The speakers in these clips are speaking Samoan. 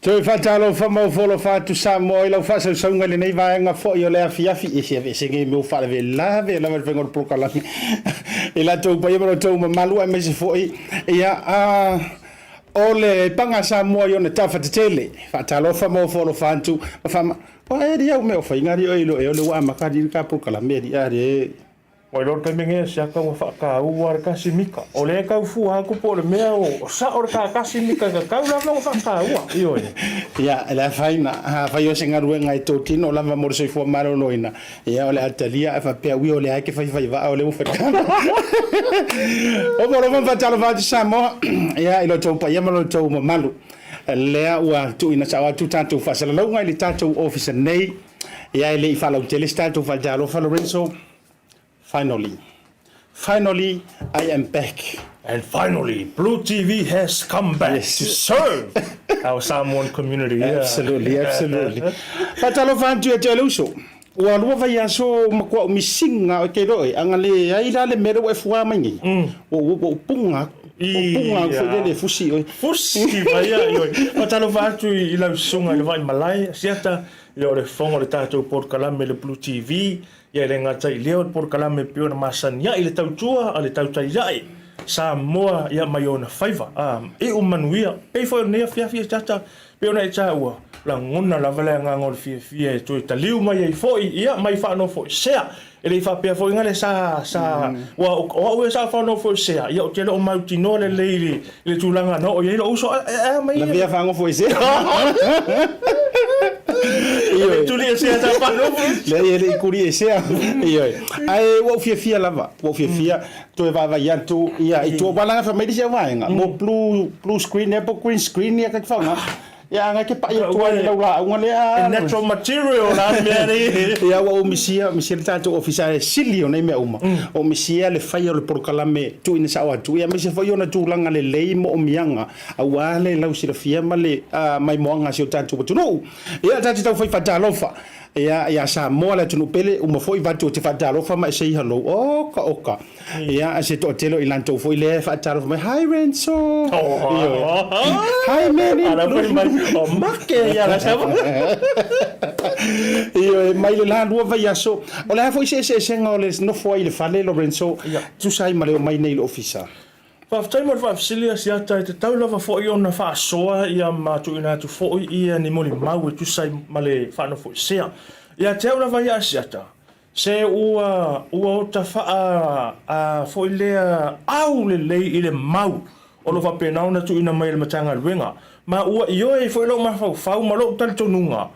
Toe faatalofa ma ofo atu Samoa i lau faasausauga i lenei vaega foi o le afiafi. E se aveese nei mea o faalavelave lava i le faiga o le polokalame i latou paia ma latou mamalu aemaise foi ia o le paga Samoa i ona tafa tetele. Faatalofa ma ofo alofa atu ma faama... O e ria o mea o faiga ri o ilo e o le ua amata ri ka polokalame ri a re. Ua iloa le taimi nei se ata ua faataua le kasi mika. O lea e tau fua atu po o le mea o sao le ta kasi mika e tatau lava ona faataua. Ioe. Ia, e le afaina. Afai o se galuega e totino lava mo le soifua maloloina, ia o le a talia ae faapea ui o lea e ke faifai vaa o lea ua fai O mo lova faatalofa atu Samoa, ia i lo outou paia ma lo outou mamalu. Lea ua tuuina sao atu tatou faasalalauga i le tatou ofisa nei. Ia e le i faalautele se tatou faatalofa Lorenzo. Finally. Finally, I am back. And finally, Blue TV has come back yes. to serve our Samoan community. Yeah. Absolutely, absolutely. Faatalofa atu ia te le uso. Ua lua vaiaso matua o misinga o te roe, anga le ai la le mere ua e fua mai nei. Ua ua ua punga ua punga foi le fusi oi. Fusi mai ia oi. Faatalofa atu i lau susuga i le vai malae, siata ia o le fofoga o le tatou polokalame le Blue TV. Ia e le gata i lea o le polokalame e pei ona masani ai le tautua a le tautai ae. Samoa ia mai ona faiva. A, iu manuia. Pei foi o lenei afiafi e tata, pei ona e taua, lagona lava le agaga o le fiafia e toe taliu mai ai foi, ia, mai faanofoesea. E le i faapea foi gale sa, sa, ua, o au ia sa faanofoesea, ia ou te le o mautinoa lelei i le, i le tulaga na oo i ai lou uso, a, a, a mai ia. Lavea faanofoesea. Ioe. Tuliesea sa faanofoesea. Leai e le i tuliesea. Ioe. Ae ua ou fiafia lava, ua ou fiafia toe vaavaai atu ia i tua aua leaga fai mai le isi au vaega mo blue blue screen ea po green screen ia ka te faaaoga ia aga ke pai atu ai i lau lauga lea E natural material la le mea nei. Ia ua ou misia misia le tatou ofisa e sili o nei mea uma ua ou misia le faia o le polokalame tuuina sao atu ia aemaise foi ona tulaga lelei moomiaga aua le lausilafia ma le maimoaga a si o tatou atunuu. Ia tatou taufai faatalofa Ia, ia Samoa le atunuu pele, uma foi vatu ou te faatalofa ma e say hello. Oka, oka. Ia, se toatele o i latou foi lea e faatalofa mai, hi Renzo. Ioe. Hi Manny. Ala foi mai, o make ia la sama. Ioe, mai le la lua vaiaso. O le a foi se eseesega o le nofo ai i le fale, Lorenzo, tusa ai ma le omai nei i le ofisa? Faafetai mo le faafesili a Siata, e tatau lava foi ona faasoa ia ma tuuina atu foi ia ni molimau e tusa ai ma le faanofoesea. Ia te au lava ia a Siata, se ua ua ota faa a foi lea au lelei i le mau o lo o faapena ona tuuina mai e le Matagaluega, ma ua ioe ai foi lou mafaufau ma lou talitonuga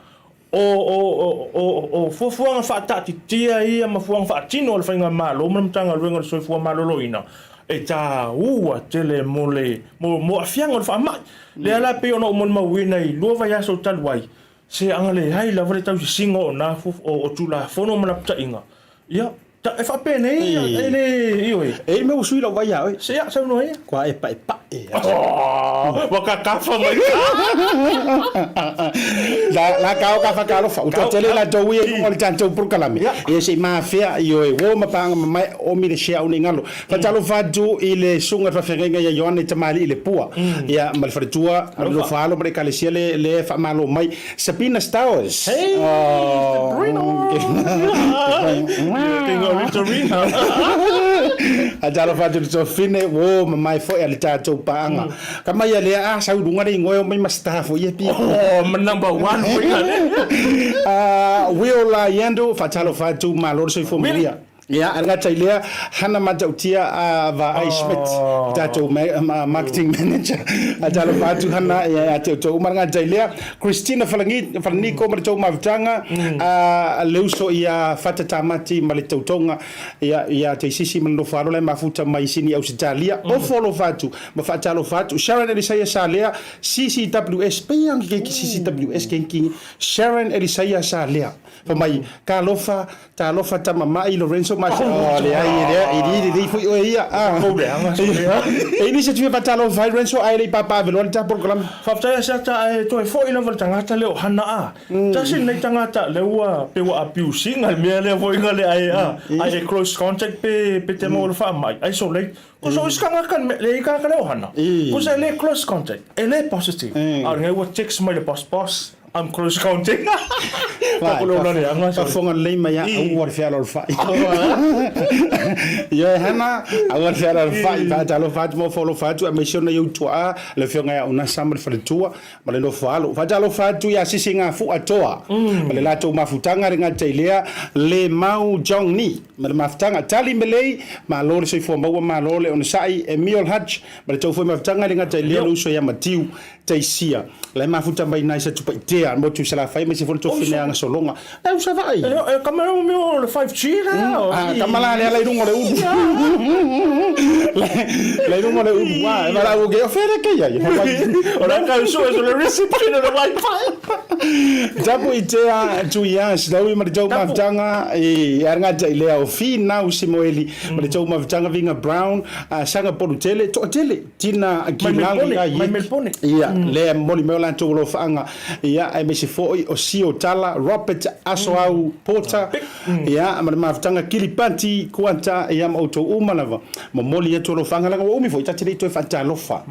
O fuafuaga faataatitia ia ma fuafuaga faatino a le Faigamalo ma le Matagaluega o le Soifua Maloloina e taua tele mo le mo aafiaga o le faamai. Lea la pei ona ou molimauina i 2 vaiaso talu ai, se aga leai lava le tausisiga o na o Tulafono ma lapataiga, ia e faapenei e le ioe. E i ai mea ua sui lau vaai ia oe. Se ia, saunoa ia. Kua e paepae. Ua kakafa mai. La la kao ka whakaalofa. Ua toatele i latou ia i luga o le tatou polokalame. Ia se i mafea ioe uo ma paaga mamae o mi le share au nei galo. Faatalofa atu i le susuga i le faafeagaiga ia Ioane Tamalii le Pua. Ia ma le faletua ma le nofo alo ma le ekalesia le le faamalo mai. Sabina Stowers. Hey, Sabrina. King of Victorina. Faatalofa atu i le tuafafine, uo mamae foi a le tatou paaga. Ka mai a lea, a sau i luga le igoa e omai ma star foi ia pia. Oh, ma number one foi ka le. Will Yandle, faatalofa atu, malo le soifua manuia. Ia, e le gata i lea, hana matautia a Vaai Schmidt, tatou marketing manager. Faatalofa atu Hana, ia ia te outou uma. E le gata i lea, Christina Falani, Falaniko ma le tou mafutaga, le uso ia Fata Tamati ma le tautoga, ia ia Teisisi ma le nofo alo la e mafuta mai Sini Ausetalia. Ofo alofa atu ma faatalofa atu. Sharon Elisaia Salea, CCWS, pei lava ke CCWS kenki, Sharon Elisaia Salea. Fai mai, Talofa, Talofa tama mai Lorenzo ma oh leai e lea e li lelei foi oe ia ah. Kou leaga so lea. E nisi atu ia faatalofa ai Lorenzo ae le i pāpā veloa le ta polokalame. Faafetai a Siata ae toe foi lava le tagata lea o Hana a. Tasi lenei tagata lea ua pei ua abuse ina le mea lea foi le ae a ae e close contact pe pe te maua le faamai isolate. Ko so isi tagata le i tagata lea o Hana. Ko se le close contact e le positive. A o lenei ua text mai le boss boss I'm close counting. Vai, Faafofoga lelei mai a aua le feala o le fai. Ioe Hana, aua le feala o le fai. Faatalofa atu ma ofo atu aemaise ona i ou tuaa, le afioga ia Unasa ma le faletua ma le nofo alo. Faatalofa atu ia Sisi Gafu'a Toa ma le latou mafutaga le gata i lea, Le Mau Jong Ni ma le mafutaga. Tali Melei, malo le soifua maua, malo le onosai. Emil Hutch ma le tou foi mafutaga le gata i lea, le uso ia Matiu Taisia, la e mafuta mai nai Satupaitea, motu i Salafai aemaise foi le tofi aga sologa. E u Savaii. E kama o mea o le 5G lea. A kama la lea la i luga o le ulu. La i luga o le ulu. A e valaau ke o fea ke ia. O la ka usu e le reception o le wifi. Tapu i tea tuia silaui ma le tou mafutaga i argata i lea o Finau Simoeli ma le tou mafutaga Vinga Brown Saga Polutele toatele Tina Gilali a Mai Melbourne. Ia, lea e momoli mai o latou alofaaga, ia, aemaise foi o Sio Tala, Robert Asoau Porter, ia, ma le mafutaga Kilipati Kuata, ia, ma outou uma lava. Momoli atu alofaaga, leaga ua umi foi ta te le i toe faatalofa.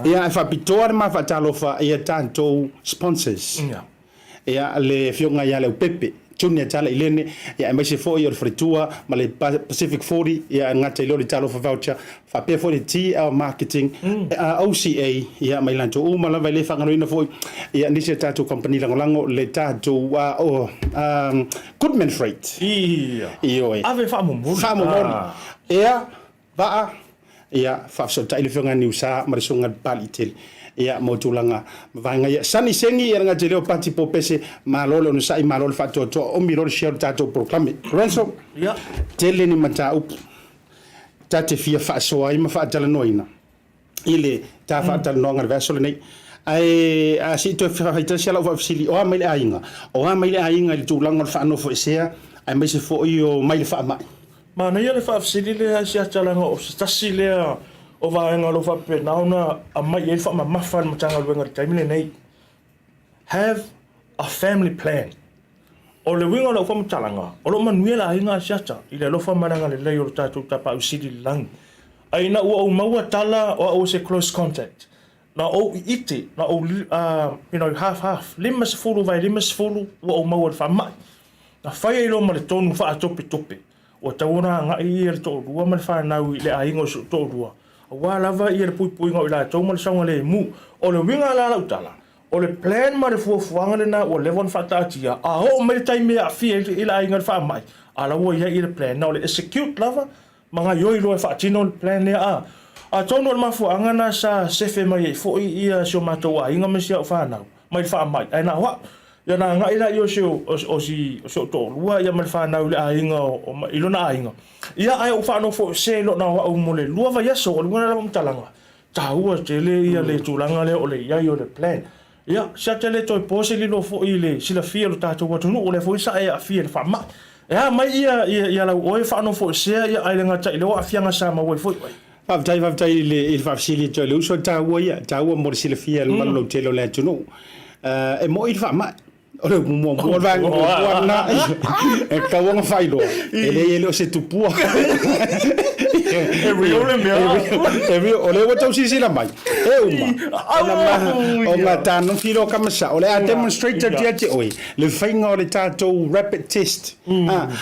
Ia, e faapitoa le ma faatalofa ia tatou sponsors. Ia, le Afioga ia Leaupepe. Junior Tala Ilene, ia, aemaise foi o le faletua ma le Pacific 40, ia, e gata i lea o le Talofa Voucher, faapea foi le TL Marketing, OCA, ia, ma i latou uma lava. E le faagaloina foi, ia, nisi o tatou kamupani lagolago, le tatou Goodman Freight. Ia. Ioe. Ave faamomoli. Faamomoli. Ea, vaa, ia, faafesootai le Afioga ia Niusa ma le Susuga i le Papalii Tele, ia, mo tulaga ma vaega ia. Sani Sengi, ia, le gata i lea o Pati Popese, malo le onosai, malo le faatoatoa, omi loa le share o le tatou polokalame. Lorenzo, Ia. tele ni mataupu ta te fia faasoa ai ma faatalanoaina i le ta faatalanoaga i le vaiaso lenei. Ae a se i toe faafaitasi lau faafesili, o a mai le aiga? O a mai le aiga i le tulaga o le faanofoesea aemaise foi o mai le faamai? Manaia le faafesili lea i se ata leaga o se tasi lea o vaega o lo o faapena ona aumai i ai le faamamafa a le Matagaluega i le taimi lenei. Have a family plan. O le uiga o lau faamatalaga, o lo o manuia le aiga a Asiata i le alofa ma le agalelei o lo tatou Tapaau Sili i le lagi. Ae ina ua ou maua tala o au o se close contact, na ou iite, na ou, you know, half half, 50 vae 50 ua ou maua i le faamai. Na fai ai loa ma le tonu faatopetope, ua tatau ona agai ia le toalua ma le fanau i le aiga o si ou toalua, aua lava ia le puipuiga o i latou ma le saogalemu. O le uiga la lau tala, O le plan ma le fuafuaga lena ua leva ona faataatia, a oo mai le taimi e aafia ai le aiga i le faamai, a la ua i ai le plan. Na o le execute lava ma gaioi loa e faatino le plan lea. A Atonu o le mafuaaga lena sa sefe mai ai foi ia si o matou aiga ma si au fanau mai le faamai, ae na o au. Ia ona agai laia o si o si ou toalua ia ma le fanau i le aiga o i lona aiga. Ia ae ou faanofoesea i lona o au mo le lua vaiaso, o le uiga lena o lau faamatalaga, Taua tele ia le tulaga lea o le i ai o le plan. Ia, se te le toe po se lilo foi i le silafia o le tatou atunuu, o lea foi sa e aafia i le faamai. E a mai ia ia lau oe faanofoesea ia ae le gata i lea o aafiaga sa maua ai foi oe? Faafetai, faafetai i le i le faafesili atu a le uso, e taua ia, e taua mo le silafia e le mamalu lautele o le atunuu. E moi le faamai. O le upu muamua, o le vaega muamua lena e tatau ona faailoa, e leai e le o se tupua. E real le mea. E real, o lea ua tau silasila mai, e uma, ona ma, ona tanofi loa ka masao, o le a demonstrate atu ia te oe le faiga o le tatou rapid test.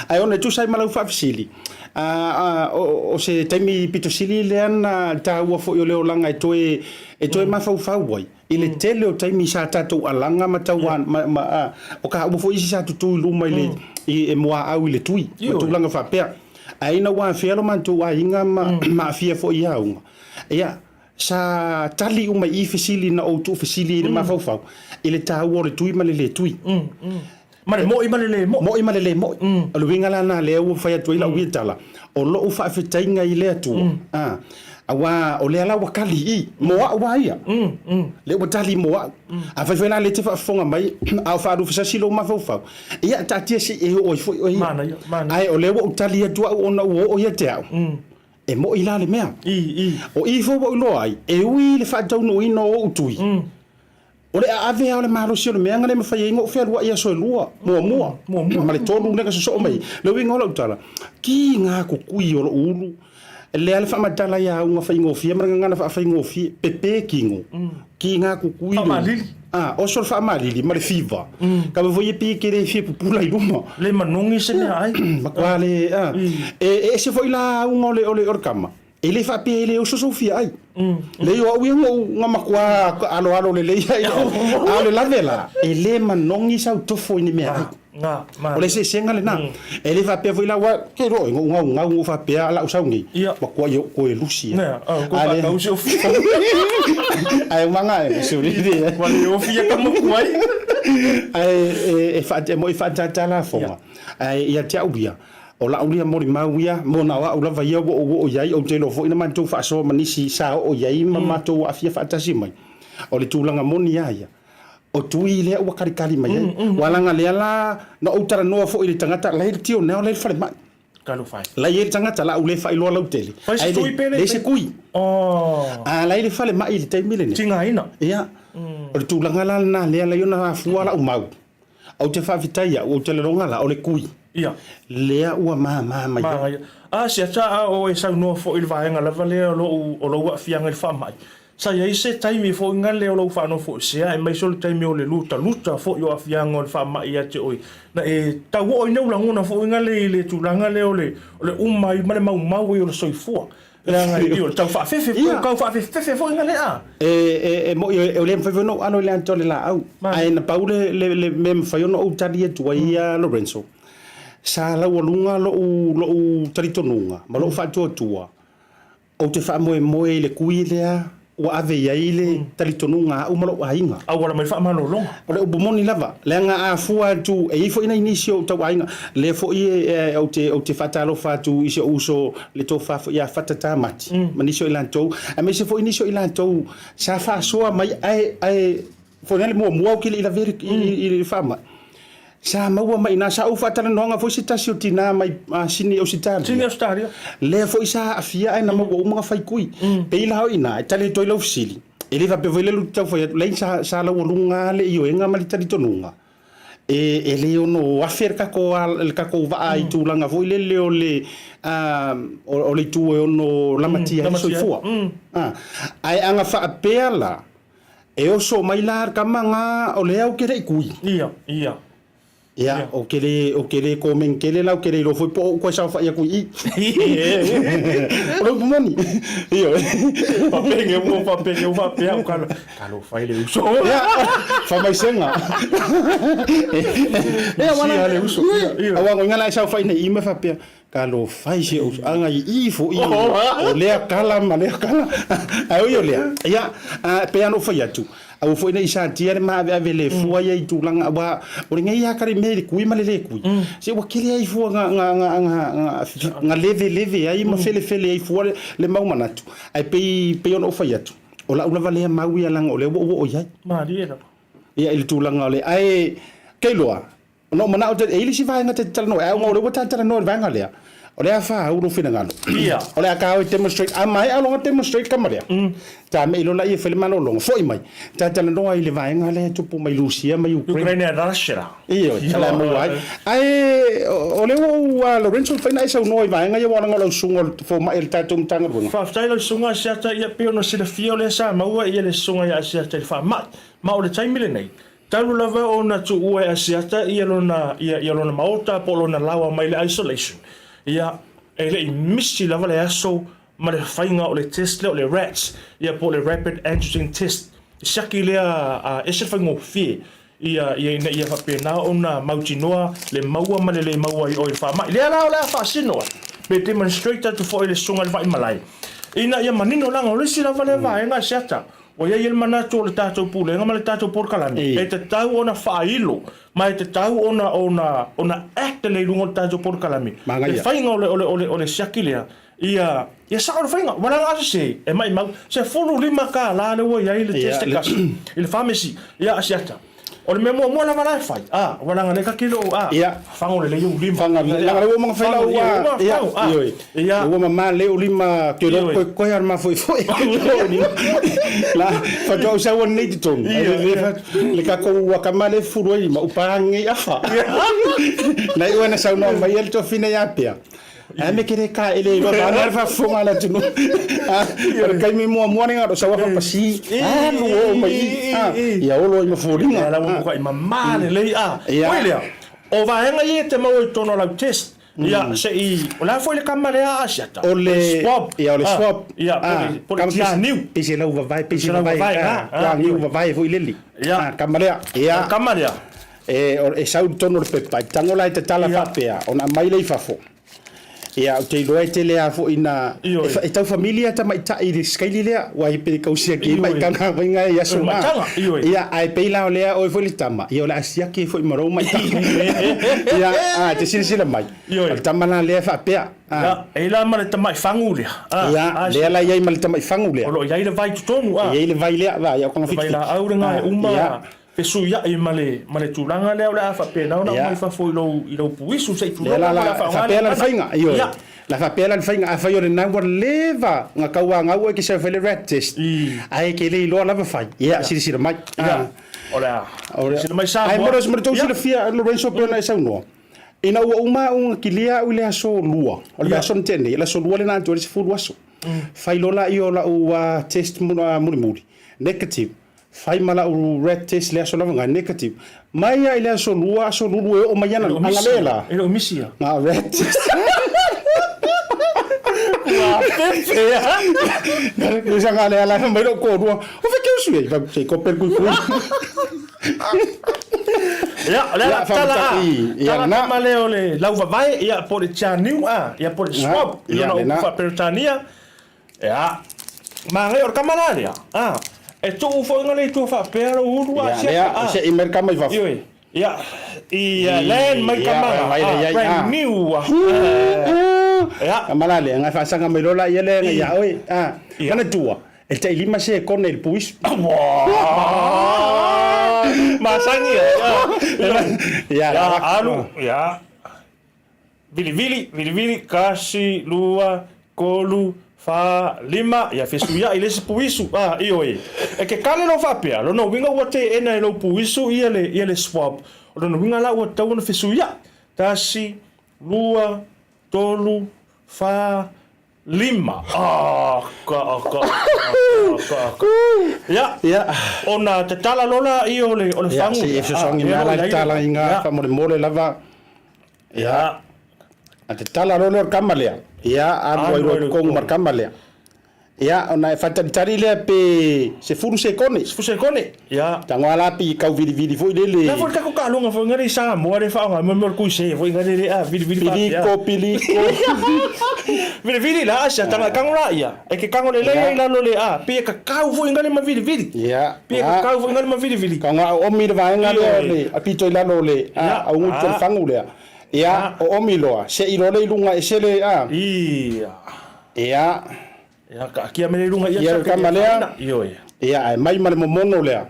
Ae ona e tusa ai ma lau faafesili, o se taimi pito sili lea na taua foi o le olaga e toe, e toe mafaufau ai. I le tele o taimi sa tatou alaga ma tau ma, ma, a, o ka uma foi isi sa tutu i luma i le i, e muaau i le tui ma tulaga faapea. Ae ina ua afea lo matou aiga ma, ma aafia foi i auga, ia, sa tali uma i i fesili na ou tuufesili i le mafaufau i le taua o le tui ma le le tui. Ma le mo'i ma le le mo'i. Mo'i ma le le mo'i. O le uiga la lena lea ua fai atu ai lau ia tala, o lo'u faafetaiga i le Atua, a, aua o lea la ua tali i i, mo a'u a ia. Lea ua tali mo a'u. Afai foi la lea e te faafofoga mai a o faalufesasi lou mafaufau, ia taatia se i e oo ai foi oe ia. Manaia, manaia. Ae o lea ua ou tali atu a'u ona ua oo ia te a'u, e mo'i la le mea. O i foi ua ou iloa ai, e ui i le faataunuuina o o'u tui, O le aave lava o le malosi o le mea na le mafai ai ona ou fealuai i aso e lua, muamua, ma le tolu lea na sosoo mai ai. Le uiga o lau tala, kiga kukui o lou ulu, lea le faamatala i auga faigofie ma le gagana faafaigofie, pepe kino, kiga kukui le Faamalili. Ah, oso le faamalili ma le fiva. Kava foi e pei e te le fia pupula i luma. Le manogi se mea ai. Matua le, ah. E ese foi la auga o le, o le, o le kama. E le faapea e le oso sou fia ai. Leai o au ia na ou na matua aloalo lelei ai au. A o le lave la, e le manogi sau tofo i ni mea ai. O le eseesega lena. E le faapea foi la, aua ke iloa oe, na ou gaugau na ou faapea a la ou sau nei, matua i ou koe lusi lava. Ae umaga e, Ae e moi e faatata lafoga, ae ia te au ia, O lau lia molimau ia, mo na o au lava ia ua ou oo i ai, ou te iloa foi na matou faasoa ma nisi sa oo i ai ma matou aafia faatasi mai. O le tulaga moni lava ia, o tui lea ua kalikali mai ai. Ua laga lea la na ou talanoa foi i le tagata, la e i le tio now la e i le falemai. La e i ai le tagata, la ou le faailoa lautele, ae leai se kui. A la e i le falemai i le taimi lenei. Ia, o le tulaga la lena lea la i ona afua lau mau. Ou te faafetai au, ou te laloga la, o le kui. Ia. Lea ua mama mai ai. Manaia. A, sia ta a o e saunoa foi i le vaega lava lea o lou, o lou aafiaga i le faamai. Sa i ai se taimi foi gale o lou faanofoesea aemaise o le taimi o le lutaluta foi o aafiaga o le faamai ia te oe, na e tau oo ai nei ou lagona foi gale i le tulaga lea o le uma ai ma le maumau ai o le soifua. Leaga e pei o le tau faafefe, tau faafefefe foi gale a. E moni e le mafai foi ona ou alo i le atoa o le laau, ae na pau le mea e mafai ona ou tali atu ai ia Lorenzo, sa laualuga lou talitonuga ma lou faatuatua Ou te faamoemoe i le kui lea ua ave i ai le talitonuga a au ma lou aiga. Auala mai faamalologa. O le upu moni lava, leaga a fua atu, e i ai foi nai nisi o ou tauaiga, lea foi ou te, ou te faatalofa atu i si ou uso le tofa foi ia Fata Tamati, ma nisi o i latou, aemaise foi nisi o i latou sa faasoa mai ae, ae foi lea le muamua ou te le i lavea i le faamai. Sa maua mai ina, sa ou faatalanoaga foi se tasi o tina mai Sini Ausetalia. Sini Ausetalia. Lea foi sa aafia ae na maua uma na fai kui. Pei la o ina, e tali atu ai lau fesili, e le faapea foi lea ou te tau fai atu, leai sa, sa laualuga le ioega ma le talitonuga, e, e le ono afe le tatou, le tatou vaa i tulaga foi lele o le, o le itu e ono lamatia ai le soifua. Ae a na faapea la, E oso mai la le tama na o lea ou te le i kui. Ia, ia. Ia, ou te le, ou te le komen tele la, ou te le iloa foi po o ou toe saofai atu i i. O le upu moni. Ioe. Faapenge ua faapenge ua faapea au kalo, talofa e le uso. Ia, faamaisega. Ia, Misia le uso. Ia, aua ngoiga la e saofai nei i ma faapea, Talofa i si ou usoaga i i foi o lea tala ma lea tala. Ae ui o lea, ia, e pei lava ona ou fai atu, aua foi ne i satia le maaveave le fua ia i tulaga, aua o lenei lava tali mea i le kui ma le le kui, se ua tele ai fua na leveleve ai ma felefele ai fua le mau manatu. Ae pei ona ou fai atu, o lau lava lea mau ia leaga o lea ua ou oo i ai. Malie lava. Ia i le tulaga o le, ae keiloa, Ona ou manao e i ai le isi vaega ta te talanoa ai, ae ona o lea ua ta talanoa i le vaega lea, o le a faaau lou finagalo. Ia. O le a ta o e demonstrate, a maea loa ona demonstrate tama lea, ta mei loa laia e fai le malologa, foi mai, ta talanoa ai i le vaega lea e tupu mai Rusia ma Ukraine. Ukraine and Russia. Ioe, o le a maua ai. Ae o lea ua ou, Lorenzo, mafai ona e saunoa i vaega ia aua leaga o lau susuga o le fomai a le tatou Matagaluega. Faafetai lau susuga Asiata, ia pei ona silafia o lea sa maua ia le susuga ia Asiata i le faamai. Ma o le taimi lenei, Talu lava ona tuua e Asiata ia lona, ia, ia lona maota po o lona laoa mai le isolation, ia, e le i misi lava le aso ma le faiga o le test lea o le RATs, ia po o le Rapid Antigen Test. Siaki lea a ese le faigofie, ia, ia ina ia faapena ona mautinoa le maua ma le le maua ai oe i le faamai. Lea la o le a faasino atu, pe demonstrate atu foi e le Susuga i le Vaimalae, ina ia manino leaga o le isi lava lea vaega Asiata, Ua i ai le manatu o le tatou Pulega ma le tatou Polokalame, e tatau ona faailo ma e tatau ona ona ona act lelei i luga o le tatou Polokalame le faiga o le o le o le o le siaki lea, ia ia sao le faiga. Ua leaga a sese, e maimau, $15 lea ua i ai le test e tasi i le pharmacy, ia Asiata. O le mea muamua lava la e fai, a, ua leaga lea ta te iloa, a, Ia. fago lelei ou lima. Faga lelei, leaga lea ua uma ona fai lau, a, ia, ioe, ia, ua mama lelei ou lima, ou te iloa koekoe lava le mafoefoe ou lima. La, faatoa ou sau nei i totonu, le tatou kama lea e fufulu ai lima, ua pa nei afa. Na iu ai na saunoa mai ai le toafina ia Pea, Ae me kere ka ele iloa ba le faafofoga a le atunuu. O le taimi muamua lena o lo o sau fapasi, alu oo mai i, ia olo ai ma foliga. Ia la ua matuai mama lelei a. Oi lea, o vaega ia e te maua i totonu o lau test, ia se i, o le a foi le kama lea a Asiata? O le swab. Ia o le swab. Ia po o le tianiu. Pei se lau vavae, pei se vavae, tianiu vavae foi lele. Ia. Kama lea. Ia. O le kama lea. E sau i totonu o le pepa, e tago la e tatala faapea, ona aumai lea i fafo. Ia, ou te iloa e tele lava foi ina... E tau familia tamaitai i le sikaili lea, aua e pei e tau siaki ai maitaga foi na i aso na. Ia, ae pei la o lea oe foi le tama, ia o le a siaki ai foi ma lou maitaga. Ia, a, e te silasila mai, o le tama la lea e faapea. Ia, e i la ma le tamai fagu lea. Ia, lea la e i ai ma le tamai fagu lea. O lo o i ai le vai i totonu, a. E i ai le vai lea, vaai, o Le vailaau lena e uma. Fesuiai ma le ma le tulaga lea o le a faapena ona aumai fafo i lou i lou puisu se i tulou la la faapea la le faiga ioe la faapea la le faiga afai o lena ua leva na tauanau oe ke sau fai le rat test ae ke le iloa lava fai ia silasila mai o le a silasila mai Samoa ae mo le tou silafia Lorenzo pei ona e saunoa ina ua uma au na kilia au i le aso lua o le vaiaso na tea nei le aso lua lena atoa ai le 10 aso. Fai loa lea o lau test mulimuli, negative. Fai ma lau rat test le aso lava ngai, negative. Mai lava i le aso lua, aso lulu e oo mai ana, ana le la. E le o misi ia. Nga rat test. Ua fefe a. Kusa nga le ala mai lou toalua, o fe keu sui ai, fai atu, se i kope le kuikui. Ia, o le ala tala a. Tala tama lea o le lauvavae, ia, po o le tianiu a, ia, po o le swab, i lona upu faa-Peretania. Ia, manaia o le tama la lea, a, e tuu foi nga le itua faapea lou ulu a, siaka, a. Ia, se i mai le tama i fafo. Ioe, ia, i land mai tama la, a, brand new a. Ia. Tama la lea, ngai faasaga mai loa la ia lea ngai ia oe, a, manatua, E tai lima sekone i le puisu. Masani ia. Ia, alu, ia. Vilivili, vilivili, kasi, lua, tolu, fa, lima, ia fesuiai le isi puisu. Ah, ioe. E ke kale lou faapea, lona uiga ua teena e lou puisu ia le, ia le swab. O lona uiga la ua tatau ona fesuiai. Tasi, lua, tolu, fa, Lima. Ah, ka, ka, ka, ka, ka. Ia, Ia. ona tatala loa laia o le, o le Ia, fagu. se i fesoasoani mai lava i le talaiga faamolemole lava. Ia. A tatala loa lea o le kama lea. Ia, alu ai loa i totonu ma le kama lea. Ia, ona e faatalitali lea pe sefulu sekone. Sefulu sekone. Ia. Tago lava la pei tau vilivili foi lele. La foi le tatou taaloga foi ngale i Samoa le faaaoga mo mea o le kuise foi ngale le a vilivili faapea. Piliko piliko. Vilivili la asia tanga e kago la ia. E ke kago lelei ai lalo le a pei e kakau foi ngale ma vilivili. Ia. Pei e kakau foi ngale ma vilivili. Kago a oomi le vaega lea o le a pito i lalo o le a augutu o le fagu lea. Ia oomi loa sei loa le i luga ese le a. Ia. Ia. Ia, kaatia mai le luga ia. Ia le tama lea. Ioe. Ia, ae mai ma le momono lea.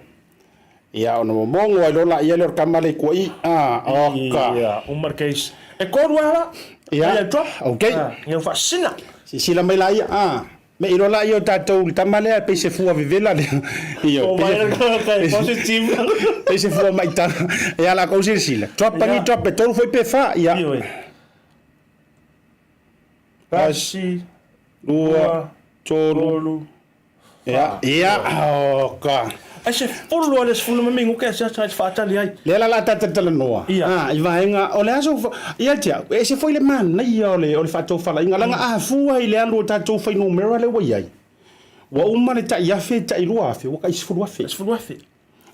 Ia, ona momono ai loa laia lea o le tama lea i tua'i. Ah, oka. Ia, uma le case. E tolu lava la. Ia. Ia drop. Okay. Ah, ia faasina. Silasila mai laia. Ah. Mei loa laia o tatou i le tama lea, pei se fua vevela lea. Ioe. O vai le positive. Pei se fua maitala. Ia, la kou silasila. Drop pani drop, e tolu foi pe fa. Ia. Ioe. Tasi, lua, tolu, fa. Ia, oka. Ai se fulu lua le sefulu ma minuke a siasa e faatali ai. Lea la la tatou talanoa. Ia. Ah, i vaega o le aso ia te au, e ese foi le manaia o le o le faatofalaiga leaga a fua i le alu o tatou fuainumera lea ua i ai. Ua uma le tai afe, tai 2000, ua tai 10,000. 10,000.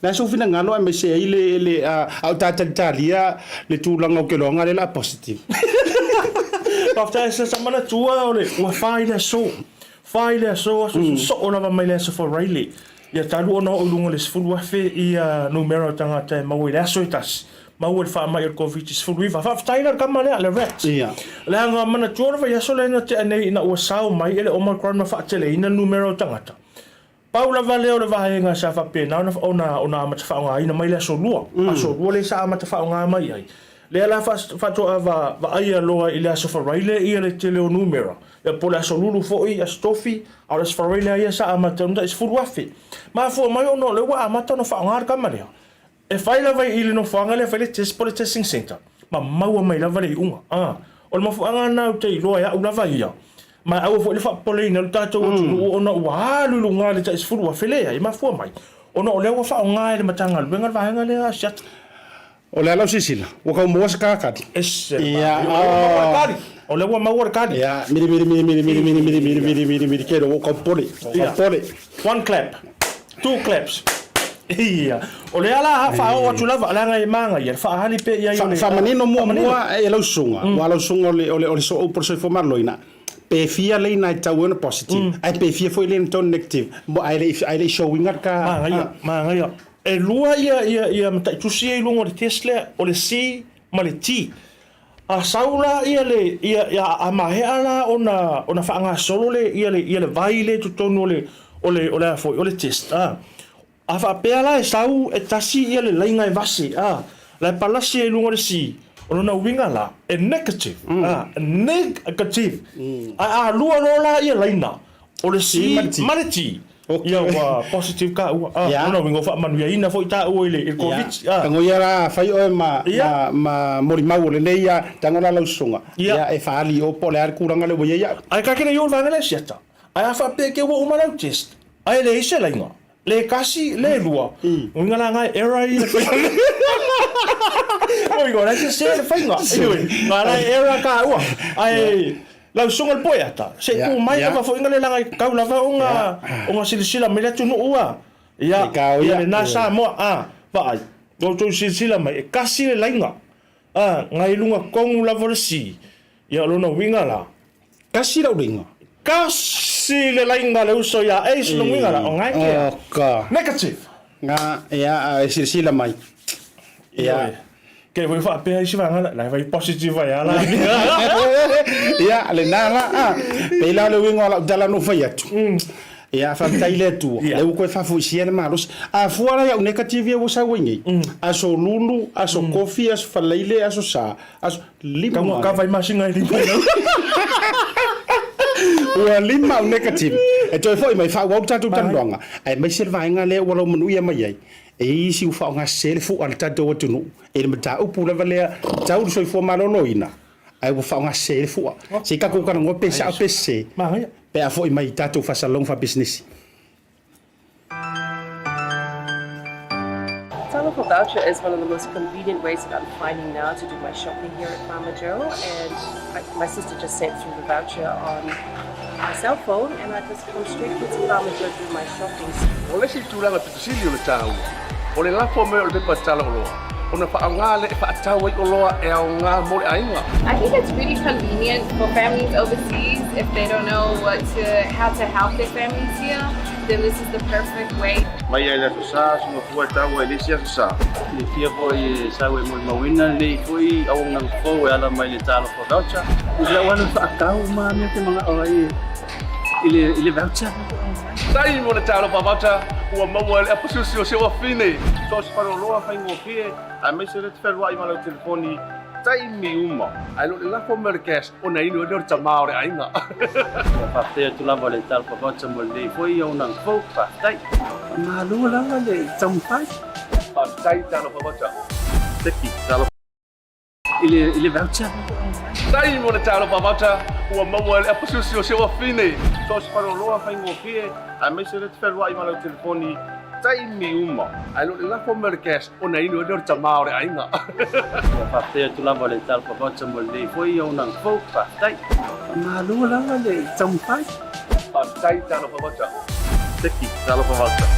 Le a sou finagalo aemaise ai le le a o tatalitalia le tulaga o keloaga lea la positive. Faafetai se sa manatua o le ua fa i le aso. Fa i le aso aso sosoo lava mai le aso Faraile. Ia talu ona oo i luga o le 10,000 ia numera o tagata e maua i le aso e tasi. Maua i le faamai o le Koviti-19. Faafetai la le tama lea, le rat. Ia. Leaga manatua le vaiaso lea na tea nei ina ua sao mai e le Omicron ma faateleina le numera o tagata. Pau lava lea o le vaega sa faapena ona ona amata faaaogaina mai le Aso Lua, Aso Lua lea sa amata faaaoga mai ai. Lea la faatoa vaaia loa i le Aso Faraile ia le tele o numera, ia po o le Aso Lulu foi, Aso Tofi, a o le Aso Faraile lava ia sa amata ai ona tai 10,000. Mafua mai ona o lea ua amata ona faaaoga le tama lea. E fai lava i le nofoaga lea e fai le test po o le testing centre ma maua mai lava le iuga. A, o le mafuaaga lena ou te iloa e au lava ia, ma e aua foi le faapopoleina lo tatou atunuu ona ua alu i luga le tai 10,000. Leai, e mafua mai ona o lea ua faaaoga e le Matagaluega le vaega lea a Asiata. O le ala o silasila, ua tau maua se kakali. Ese le manaia. O lea ua maua le kali. O lea ua maua le kali. Ia, miri miri miri miri miri miri miri miri miri miri miri kelo ua tau popole. Ua tau popole. One clap. Two claps. Ia. O lea la ha faaoo atu lava, leaga e manaia le faaali pea i ai o le. Faamanino muamua e lau susuga, aua lau susuga o le o le sooupu o le soifua maloloina, pe fia leina e tatau ai ona positive, ae pe fia foi leina e tatau ona negative, ae le i show ina le ka. Manaia, manaia. E lua ia ia ia mataitusi ia i luga o le test lea, o le C ma le T. A sau la ia le ia ia a mahea la ona ona faagasolo le ia le ia le vai lea i totonu o le o le o le a foi o le test a. A faapea la e sau e tasi ia le laiga e vase a, la e palasi ai i luga o le C, o lona uiga la e negative a, negative. Ae a lua loa la ia laina o le C ma le T, Ia ua positive taua. Ah, Ia. lona uiga ua faamanuiaina foi taua i le i le Covid. Ia. Ah. Tango ia la fai oe ma Ia. ma ma molimau o lenei ia tango la lau susuga. Ia. Ia e faaali i o po o le a le tulaga lea ua i ai au. Ae ta te le i oo i le vaega lea siata. Ae a faapea ke ua uma lau test, ae leai se laiga, le tasi, le lua, uiga la na e error ia le faiga. Uiga o la e sese le faiga. Ioe, na la e error taua. Ae lau susuga i le poeata, se i tu mai lava foi le laga e tatau lava ona ona silasila mai le atunuu a. Ia, ia lena Samoa, a, vaai, ua outou silasila mai, e tasi le laiga, a, nai luga tonu lava o le C. Ia o lona uiga la, Tasi lau laiga. Tasi le laiga le uso ia Ace lona uiga la, o nga e kea. Oka. Negative. Nga, ia, a e silasila mai. Ia. Ke foi faapea isi vaega la, la e fai positive ai a la. Ia, lena la, a. Pei la o le uiga o lau tala na ou fai atu. Ia, faafetai i le Atua, lea ua toe faafoisia le malosi. A fua la i au negative ia ua sau ai nei, aso Lulu, aso Kofi, aso Faleile, aso Sa, aso lima. Tau kava i masina e lima. Ua lima au negative. E toe foi mai faaauau le tatou talanoaga, aemaise le vaega lea ua laumanuia mai ai. E i ai isi ua faaaogasese le fua a le tatou atunuu i le mataupu lava lea tau le soifua maloloina, ae ua faaaogasese le fua. Se i tatou talanoa pe sao pe sese pe a foi mai i tatou faasalalauga faapisinisi. Talofa Voucher is one of the most convenient ways that I'm finding now to do my shopping here at Farmer Joe, and I, my sister just sent through the voucher on my cell phone, and I just come straight here to Farmer Joe to do my shopping. O le isi tulaga pito sili o le taua, o le lafo mai o le pepa tala oloa, ona faaaoga lea e faatau ai oloa e aoga mo le aiga. I think it's really convenient for families overseas if they don't know what to, how to help their families here, then this is the perfect way. Mai ai le Aso Sa, suga fua e taua i le isi Aso Sa. Silafia foi e sau e molimauina lenei foi auaunaga fou e ala mai le Talofa Voucher. I lau alu faatau ma mea te manao ai i le i le voucher. Tai mo le Talofa Voucher ua maua e le aposusi o si ou afine. So o se faleoloa faigofie aemaise le te fealuai ma lau telefoni taimi uma. Ae le o le lafo mai o le cash ona inu ai lea o le tama o le aiga. Ua faafetai atu lava le Talofa Voucher mo lenei foi auaunaga fou. Faafetai. Malo lava le taumafai. Faafetai Talofa Voucher. Teki Talofa. I le, i le voucher. Tai mo le Talofa Voucher ua maua e le aposusi o si ou afine. So o se faleoloa faigofie aemaise le te fealuai ma lau telefoni taimi uma. Ae le o le lafo mai o le cash ona inu ai lea o le tama o le aiga. Ua faafetai atu lava le Talofa Voucher mo lenei foi auaunaga fou. Faafetai. Malo lava le taumafai. Faafetai Talofa Voucher. Teki Talofa Voucher.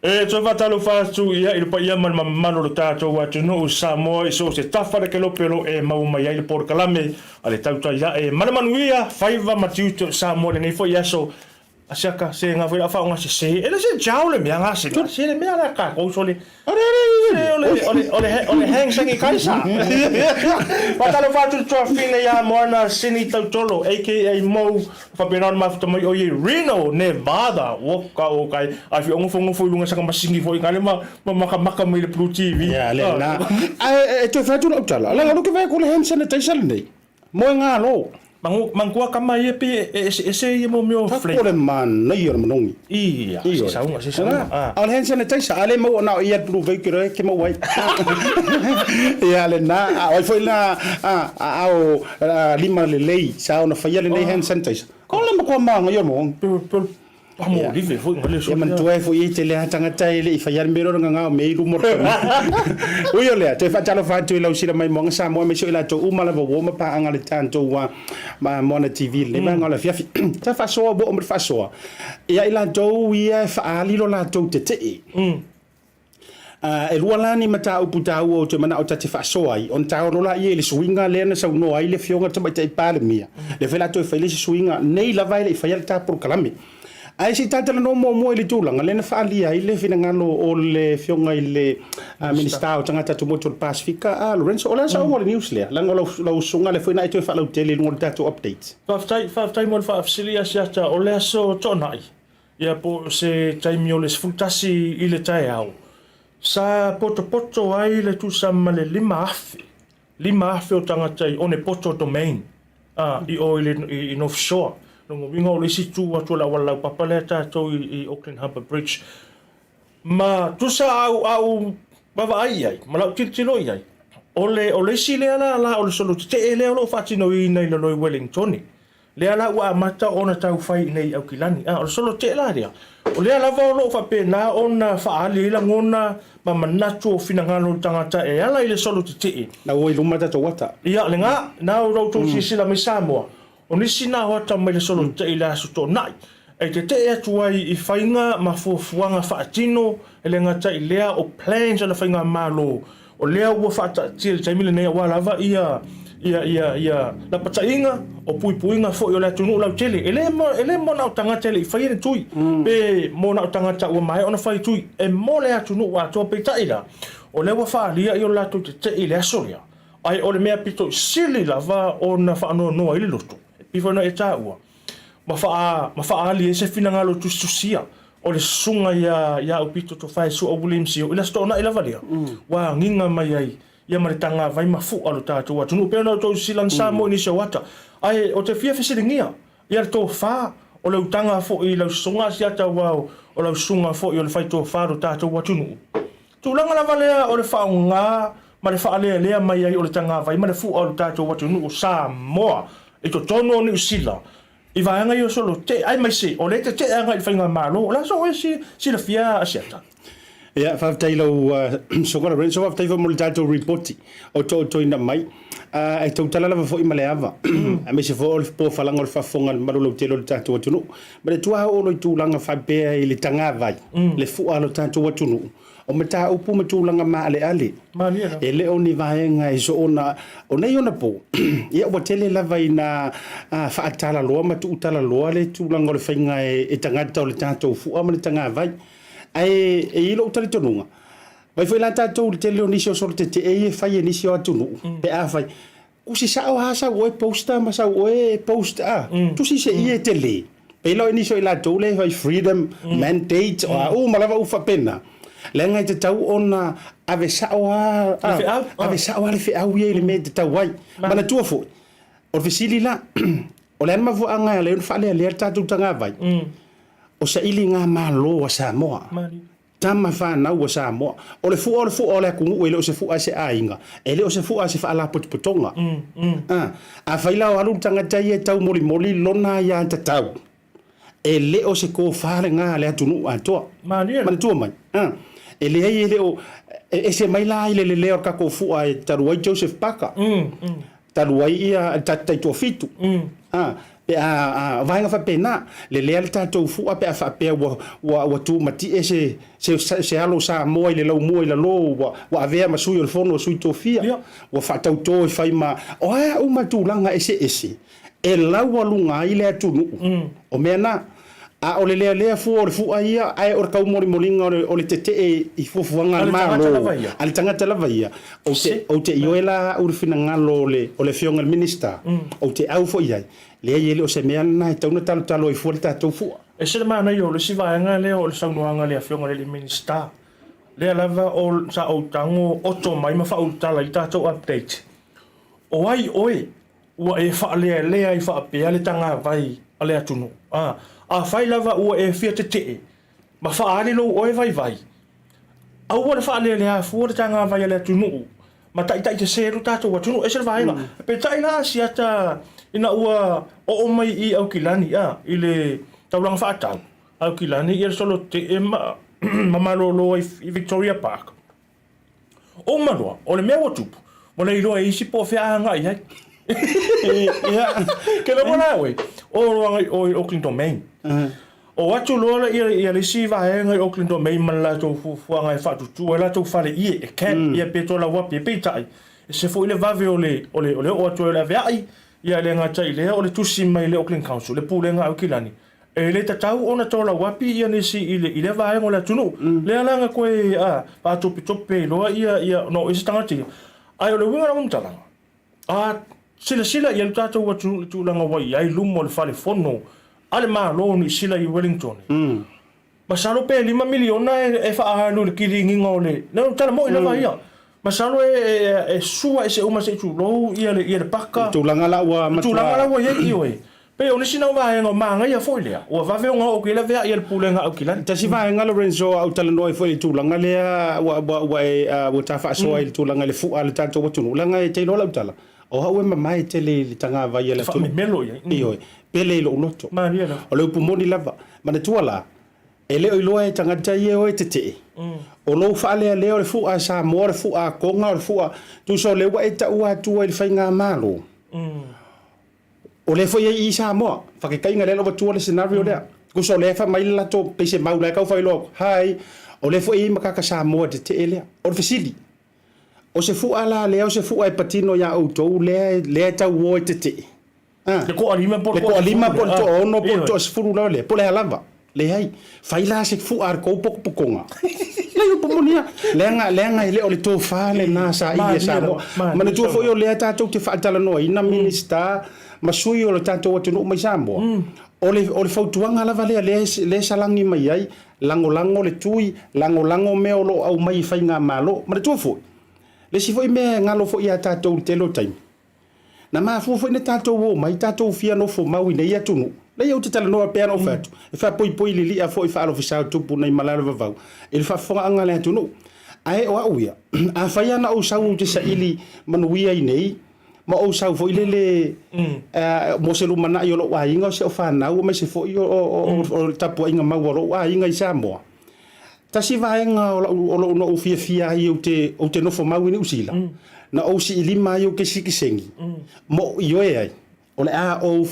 E toe faatalofa atu ia i le paia ma le mamalu o le tatou atunuu Samoa i so o se tafa le kelopelo e maua mai ai le polokalame a le tautai ae ma le manuia faiva ma tiute o Samoa i lenei foi aso. Asiaka se nga foi la faaaoga sese e le se jao le mea nga se se le mea la tatou sole se o le o le o le o le hang sanitizer. Faatalofa atu le tuafine ia Moana Sini Tautolo aka Mo Faapena ona mafuta mai ʻo ia i Reno, Nevada. Ua ka o kai a fi ogofogofu i luga saka masini foi ngale ma ma makamaka mai le Blue TV. Ia, le na. Ae e toe fai atu lau tala. Leaga o lou ke vaai atu o le hand sanitizer lenei. Moe galo. Mangu mangua kama ia pe e ese ese ia mo mea o Kako flavor. le manaia o le manogi. Ia, se Ioe. sauga, se sauga. Ena, Ah. a o le hand sanitizer, a le maua na o ia le blue veik e ke maua ai. Ia le na, a o ai foi na a a ao lima lelei sa ona faia lenei hand sanitizer. O le matua manaia o le manogi. Pe pe Ia. Pamolive foi ngale Ia so. manatua ai foi e tele lava tagata e le i faia le mea lea o le gagao mea i luma o le tama. Ui o lea, toe faatalofa atu i lau sila maimoaga Samoa aemaise o i latou uma lava ua oma paaga le tatou Moana TV i lenei vaega o le afiafi. Sa faasoa ua oo mai le faasoa ia i latou ia e faaali lo latou tetee. E lua la ni mataupu taua ou te manao ta te faasoa ai, ona taono laia i le suiga lea na saunoa ai le Afioga i le Tamaitai Palemia, lea foi o le a toe fai le isi suiga, nei lava e le i faia le ta polokalame. Ae se i ta talanoa muamua i le tulaga lea na faaalia ai le finagalo o le Afioga i le Minisita o Tagata Tumaoti o le Pasefika, a Lorenzo, o le a saunoa le news lea, leaga o lau, lau usuga lea foi na e toe faalautele i luga o le tatou update. Faafetai, faafetai mo le faafesili Asiata, o le aso Toonai, Ia po o se taimi o le 11 i le taeao, sa potopoto ai le tusa ma le 5,000, 5,000 o tagata i Onepoto Domain, a, i o i le, i North Shore. Lona uiga o le isi itu atu o le auala laupapa lea tatou i, i Auckland Harbour Bridge. Ma tusa a au, a ou vaavaai i ai, ma lau tilotilo i ai, O le, o le isi lea lala o le solo tetee lea o lo o faatinoina i lalo i Wellingtone, lea la ua amata ona tau fai i inei i Aukilani. A o le solo tetee la lea, o lea lava o lo o faapena ona faaali ai lagona ma manatu o finagalo o le tagata e ala i le solo tetee. Na ua i luma tatou ata. Ia, lena, na o lo outou silasila mai Samoa, O nisi na hoata mai le solo tetee i le Aso Toonai, e tetee atu ai i faiga ma fuafuaga faatino, e le gata i lea o plans a le faigamalo, o lea ua faataatia i le taimi lenei aua lava ia ia ia ia lapataiga o puipuiga foi o le atunuu lautele. E le e le mo na o tagata e le i faia ni tui, pe mo na o tagata ua maea ona fai tui, e mo le atunuu atoa. Peitai la, o lea ua faaalia ia o le latou tetee i le aso lea, Ae o le mea pito sili lava ona faanoanoa ai le loto, e pei foi ona e taua, ma faa, ma faaali ai se finagalo tusitusia o le susuga ia, ia Aupito Tofae Su'a Williams i le Aso Toonai lava lea, ua agiga mai ai ia ma le tagavai mafu'a o lo tatou atunuu, pei ona outou silasila na Samoa i nisi o ata. Ae ou te fia fesiligia ia le tofa o le utaga foi i lau susuga Asiata aua o lau susuga foi o le faitofa o lo tatou atunuu. Tulaga lava lea o le faaaoga ma le faalealea mai ai o le tagavai ma le fu'a o le tatou atunuu o Samoa i totonu o Niu Sila i vaega ia o solo te'e aemaise o lea e tete'e agai i le faigamalo. O le a sou oe silafia Asiata? Ia, faafetai i lau Susuga Lorenzo, faafetai foi mo le tatou ripoti o to'otoina mai. E tautala lava foi ma le ava, aemaise foi o le pofalaga o le faafofoga a le mamalu lautele o le tatou atunuu. Ma le tuao'o o le tulaga faapea i le tagavai, le fu'a o le tatou atunuu, O mataupu ma tulaga maaleale, e le o ni vaega e soona. O nei ona po, ia ua tele lava ina faatalaloa ma tuutalaloa le tulaga o le faiga e tagata o le tatou fua ma le tagavai. Ae e i ai lou talitonuga, vaai foi la tatou i le tele o nisi o solo tetee ia e fai e nisi o atunuu, pe a fai, Tusi sao lava sau oe poster ma sau oe post a. Tusi se ia e tele. Pei la o nisi o i latou lea e fai freedom mandate o a uma lava upu faapena. Leaga e tatau ona ave sao lava Le feau. Ave sao lava le feau ia i le mea e tatau ai. Manatua foi, o le fesili la, o le a le mafuaaga e ala ai ona faalealea le tatou tagavai? O sailiga malo a Samoa. Tama fanau a Samoa. O le fua o le fua o le atunuu e le o se fua a se aiga, e le o se fua a se faalapotopotoga. A, afai la o alu le tagata ia e taumolimoli lona aiatatau, e le o se tofa lena a le atunuu atoa. Manatua mai, a, e leai e le o, e ese mai la i le lelea o le tatou fua e talu ai Joseph Parker. Talu ai ia le tatou taitoafitu. A, pe a, a, vaega faapena, lelea le tatou fua pe a faapea ua, ua, ua tumatie se, se, se alo Samoa i le laumua i lalo, ua, ua avea ma sui o le fono a sui tofia, ua faatauto e fai ma, o a uma tulaga eseese e laualuga ai le atunuu, o mea na. A o le lealea fua o le fua ia, ae o le taumolimoliga o le, o le tetee i fuafuaga a le Malo, a le tagata lava ia, ou te, ou te ioe la au i le finagalo o le, o le Afioga i le Minisita, ou te au foi i ai, leai e le o se mea lena e tatau ona talotalo ai fua le tatou fua. E ese le manaia o le isi vaega lea o le saunoaga a le Afioga i le Minisita, lea lava o, sa ou tago oto mai ma faaulutala ai le tatou update. O ai oe Ua e faalealea ai faapea le tagavai a le atunuu? A, afai lava ua e fia tetee ma faaali lou oe vaivai, aua le faalealea fua le tagavai a le atunuu ma taitaisese lo tatou atunuu. Ese le vaega. Peitai la a siata ina ua oo mai i Aukilani, a, i le taulaga faatau, Aukilani ia le solo tetee ma, ma malolo ai i Victoria Park. Uma loa, o le mea ua tupu, ua le iloa e isi po o fea a agai ai. Ia, Ke loma la oe, o lo agai oe i Auckland Domain. O atu loa la ia, ia le isi vaega i Auckland Domain ma le latou fuafuaga e faatutu ai latou fale ie, e camp, ia pe tolauapi, peitai, ese foi le vave o le, o le, o le oo atu ai o le aveai, ia e le gata i lea o le tusi mai le Auckland Council, le Pulega a Aukilani, E le tatau ona tolauapi ia nisi i le, i lea vaega o le atunuu. Lea la na toe a, faatopetope ai loa ia, ia, ona o isi tagata ia. Ae o le uiga o lau faamatalaga, a silasila i ai lo tatou atunuu i le tulaga ua i ai luma o le fale fono a le Malo o Niu Sila i Wellington, masalo pe $5 miliona e faaalu i le kiliniga o le, o le tala moi lava ia. Masalo e sua ese uma se i tulou ia le paka. Tulaga la ua matua. Tulaga la ua i ai, ioe. Pei o nisi nau vaega o manaia foi lea, ua vave ona oo atu i ai laveai a le Pulega a Aukilani. Tasi vaega Lorenzo a ou talanoa ai foi i le tulaga lea ua ua ua e ua ta faasoa i le tulaga i le fu'a a le tatou atunuu leaga e te iloa lau tala o au e mamae tele i le tagavai a le atunuu. Faamemelo i ai. Ioe, pele i lou loto. Malie lava. O le upu moni lava. Manatua la, e le o iloa e tagata ia e o e tetee. O lou faalealea o le fu'a a Samoa, o le fu'a a Toga, o le fu'a, tusa o lea ua e taua atua i le faigamalo. O lea foi e i i Samoa, fakekaiga lea la ua tua le scenario lea. Tusa o lea e fai mai le latou pei se mau la e tau failoa atu, hi, o lea foi e i ai makaka Samoa e tetee lea. O le fesili, o se fu'a la lea o se fu'a e patino iā outou lea lea e tau o e tetee? A. Le toalima po o le toalima po o le toaono po o le toasefulu lava lea, po o le a lava. Leai. Fai la se fu'a a le tou potopotoga. Leai upu moni a. Leaga, leaga e le o le tofa lena saili a Samoa. Manatua foi o lea tatou te faatalanoaina Minisita ma sui o le tatou atunuu mai Samoa. O le, o le fautuaga lava lea lea, lea e salagi mai ai, lagolago le tui, lagolago mea o lo o aumai i faigamalo. Manatua foi, le isi foi mea e galo foi ia tatou i le tele o taimi, Na mafua foi na tatou omai tatou fia nofo mau i nei atunuu. Leai ou te talanoa pea na ou fai atu, e faapoipoi lilia foi faalofisa o tupu nei malae o le vavau i le faafofogaaga a le atunuu. Ae o au ia, afai lava na ou sau ou te saili manuia i nei, ma ou sau foi lele mo se lumanai o lou aiga, o si au fanau aemaise foi o le tapuaiga mau a lou aiga i Samoa, Tasi vaega o lau, o lou na ou fiafia ai ou te, ou te nofo mau i Niu Sila, na ou siilima ai ou kesikisegi, ma ou ioe ai, o le a ou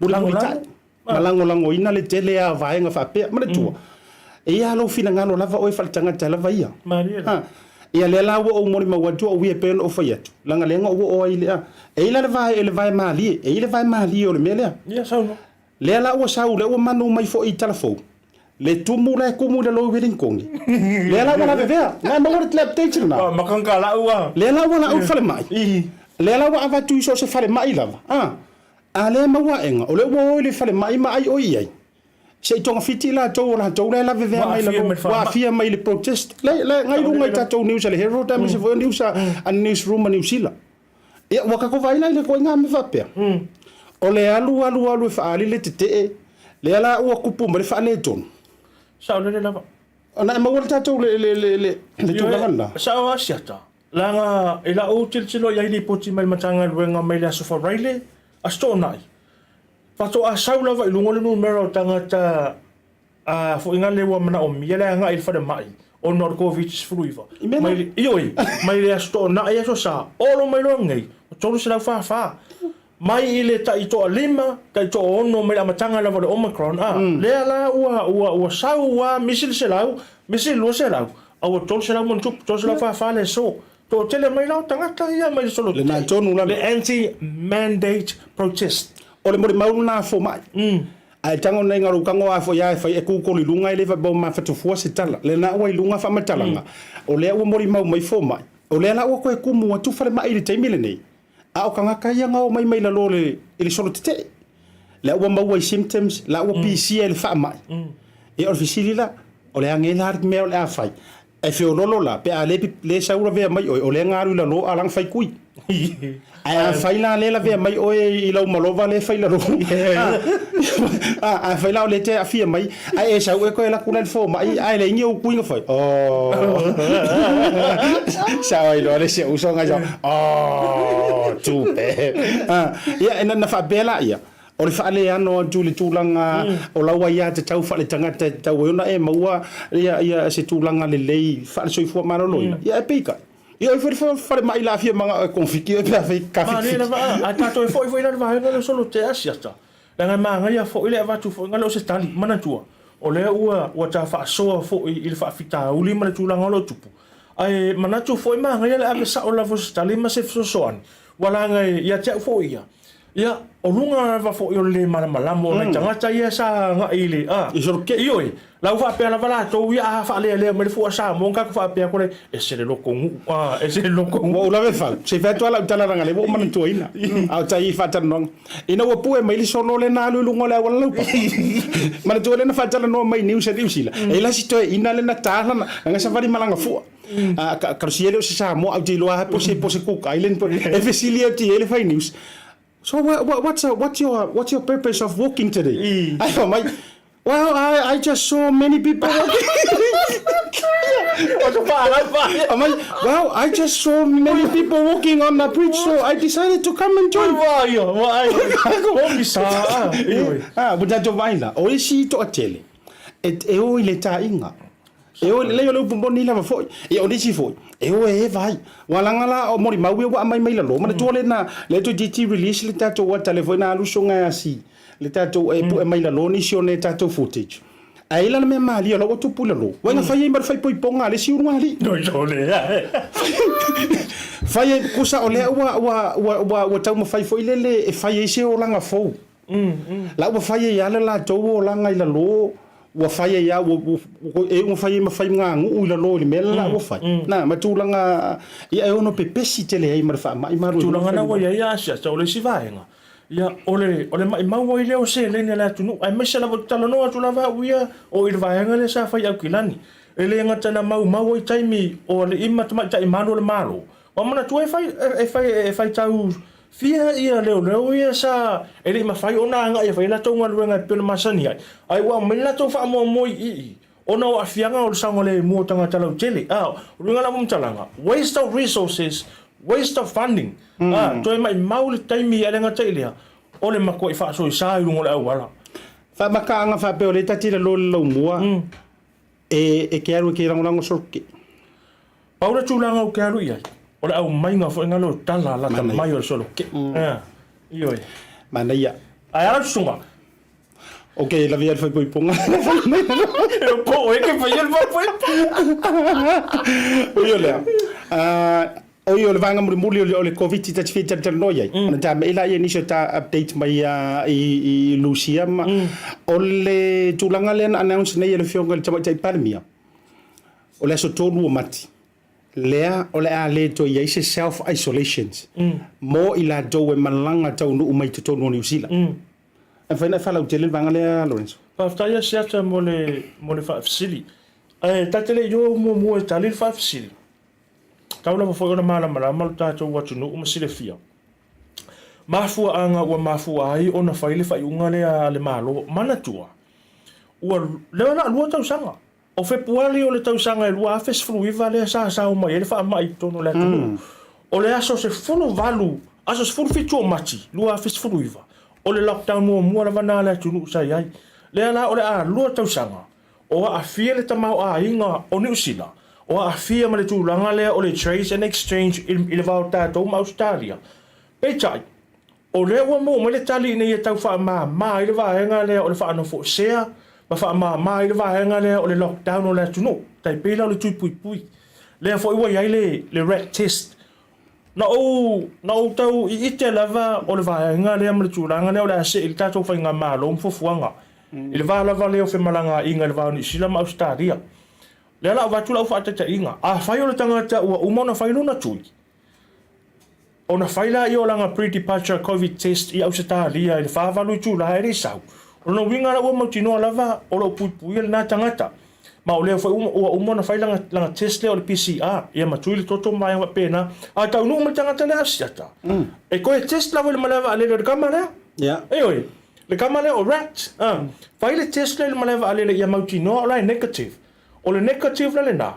mulimulitai, ma lagolagoina le tele a o vaega faapea. Manatua, e ia lou finagalo lava oe faaletagata lava ia. Ha, ia lea la ua ou molimau atu au ia e pei ona ou fai atu, leaga lea na ou oo ai i le a. E i la le vae, le vae malie, e i le vae malie o le mea lea. Ia saunoa. Lea la ua sau, lea ua manu mai foi i Talafou, le tumu la e kumu i lalo i Welingkoni. Lea la ua lavevea. Na e maua le update lena. Ah, makanga lau ah. Lea la ua lau i le falemai. Lea la ua avatu i so o se falemai lava. Ah, a lea e maua aega, o lea ua o i le falemai ma ai oi i ai. Se i togafiti i latou o latou la e lavevea mai lalo, ua aafia mai i le protest. Le, le, ngai luga i tatou news a le Herald aemaise foi o news a Newsroom a Niu Sila. Ia, ua tatou vaai la i le ituaiga mea faapea. O le alu alu alu e faaali le tetee, lea la ua tupu mai le faaletonu. Saolele lava. Ona e maua le tatou le, le, le, le, le tulaga lena. Sao lava Siata, leaga i lau tilotilo i ai lipoti mai le Matagaluega mai le Aso Faraile, Aso Toonai, faatoa sau lava i luga le numera o tagata A foi gale ua manaomia le agai i le falemai ona o le Koviti-19, I mea mai le, ioe, mai le Aso Toonai aso Sa, olo mai loa nei, ua 344. Mai i le tai toalima, tai toaono mai le amataga lava o le Omicron, a, lea la ua, ua, ua sau lava misi le 100, misi le 200, a ua 300 ma ona tupu, 344 le aso. Toatele mai la o tagata ia mai le solo Lena tonu lava. Le anti-mandate protest. O le molimau lena a fomai. Ae tago nei nga lou tago a foi a e fai e kukolu i luga e le faapea ua mafatufua se tala. Lena ua i luga faamatalaga, o lea ua molimau mai fomai, o lea la ua toe kumu atu falemai i le taimi lenei, a o tagata ia na omai mai lalo i le solo tetee, lea ua maua i symptoms, la ua pisia i le faamai. Ia o le fesili la, o le a nei la le mea o le a fai? E feololo la, pe a le, le sau lavea mai oe, o lea na alu i lalo a lana fai kui. Ae a fai la le lavea mai oe i lau malova le fai lalo. A, a fai la o le te afia mai, ae e sau e koe laku la le fomai, ae le ingi ou kui na fai. Oh. Sao ai loa le se uso ngai sao. Oh, too bad. Ah, ia, na, na faapea la ia. O le faaleano atu i le tulaga o lau aiatatau faaletagata e tatau ai ona e maua ia se tulaga lelei faale-soifua maloloina, ia e peitai. Ia oi foi le falemai la afia manao e kofiki oe pe a fai ka Malie fikifiki. lava a, ae tatou e foi foi la le vaega lea o solo tea asiata, leaga e manaia foi le avatu foi na le o se tali, manatua, o lea ua ua ta faasoa foi i le faafitauli ma le tulaga o lo o tupu, ae manatu foi manaia le ave sao lava o se tali ma se fesoasoani, ua laga ia te au foi ia, Ia, o luga lava foi o le lē malamalama o nai tagata ia sa agai i le, a, I solo ke. ioe, la ua faapea lava latou ia a faalealea mai le fua Samoa ona tatou faapea atu lea, ese le loko nuu, a, ese le loko Ua nuu. ou lave fau, se i fai atu lava lau tala leaga o lea ua ou manatuaina, a o tai i faatalanoaga. Ina ua pue mai le solo lea na alu i luga o le auala laupapa. Manatua lea na faatalanoa mai i Niu Niu Sila, e i ai la si toeaina lea na ta lana, leaga savali ma lana fua. A, kalosia e le o se Samoa, ae ou te iloa lava po o se Cook Island po o le. E fesili atu i ai le fai news. So what, what, what's, what's, your, what's your purpose of walking today? Ae fai mai, Well, I, I just saw many people walking. Amai, well, I just saw many people walking on the bridge, so I decided to come and join. Ah, ua tatou vaai la, o isi toatele, e, e o i le taaiga. E o, lelei o le upu moni lava foi. Ia, o nisi foi, e o e eva ai. Ua laga la o molimau ia ua aumai mai lalo, manatua lena, lea toeitiiti release le tatou ata lea foi na alu soga e asi le tatou e pue mai lalo nisi o ne tatou footage. Ae i lana mea malie o la ua tupu i lalo, ua ina fai ai ma le faaipoipoga a le isi ulugalii. Fai ai, kusa o lea ua, ua, ua, ua, ua taumafai foi lele e fai ai se olaga fou. La ua fai ai lava le latou olaga i lalo, ua fai ai lava, ua, ua, e ua fai ai ma faiganuu i lalo i le mea le la ua fai. Na, ma tulaga, ia e ono pepesi tele ai ma le faamai ma alu ai. Tulaga na ua i ai Asiata, o le isi vaega, ia, o le, o le maimau ai lea o seleni a le atunuu, aemaise lava, ou te talanoa atu lava au ia, o i le vaega lea sa fai i Aukilani. E le gata na maumau ai taimi o alii ma tamaitai malu o le Malo, Ua manatua e fai, e fai, e faitau fia ia leoleo ia sa e le i mafai ona agai e fai a latou galuega e pei ona masani ai, ae ua aumai le latou faamoemoe i i ona o aafiaga o le saogalemu o tagata lautele. A, o le uiga la o faamatalaga, waste of resources, waste of funding. A, toe maimau le taimi ae le gata i lea, o le matuai faasoesa i luga o le auala. Faamakaaga faapea o lea ta te lalo i le laumua, e ke alu e ke lagolago solo ke. Pau le tulaga ou te alu i ai, o le aumaiga foi nale o tala lata mai o le solo ke. Ioe. Manaia. Ae a lau susuga? Ok, lavea le faaipoipoga. E po oe ke faia le faaipoipoga. Ui o lea, oi o le vaega mulimuli o le Koviti ta te fia talatalanoa i ai, ona ta mei laia i nisi o ta update mai i Lucia ma, o le tulaga lea na announce nei e le Afioga i le Tamaitai Palemia, O le aso 3 o Mati, lea o le a le toe i ai se self isolations mo i latou e malaga taunuu mai totonu o Niu Sila. E mafai ona e faalautele le vaega lea Lorenzo? Faafetai Asiata mo le mo le faafesili. Ae ta te le i o muamua e tali le faafesili, tau lava foi ona malamalama lo tatou atunuu ma silafia mafuaaga ua mafua ai ona fai le faaiuga lea a le Malo. Manatua, ua lea o le a lua tausaga O Fepuari o le tausaga e 2019 lea sa sao mai ai le faamai i totonu o le atunuu. O le aso 18, aso 17 o Mati 2019, o le lockdown muamua lava na a le atunuu sa i ai. Lea la o le a lua tausaga o aafia le tamaoaiga o Niu Sila, o aafia ma le tulaga lea o le trade and exchange i le va o tatou ma Ausetalia. Peitai, O lea ua maua mai le tali ina ia tau faamama ai le vaega lea o le faanofoesea ma faamama ai le vaega lea o le lockdown o le atunuu, tai pei la o le tui puipui. Lea foi ua i ai le, le rat test. Na ou, na ou tau iite lava o le vaega lea ma le tulaga lea o le a see i le tatou faigamalo ma fuafuaga i le va lava lea o femalagaaiga i le va o Niu Sila ma Ausetalia. Lea o le a avatu lau faataitaiga, afai o le tagata ua uma ona fai lona tui, Ona fai lea o lana pre-departure Covid test i Ausetalia i le 48 itula e le i sau. O lona uiga la ua mautinoa lava o lo o puipuia lena tagata. Ma o lea foi ua uma ona fai lana, lana test lea o le PCR, ia ma tui le toto ma vaega faapena. A taunuu mai le tagata lea Asiata, e toe test lava i le malae vaalele o le tama lea. Ioe, le tama lea o rat. Fai le test lea i le malae vaalele ia mautinoa o la e negative. O le negative la lena,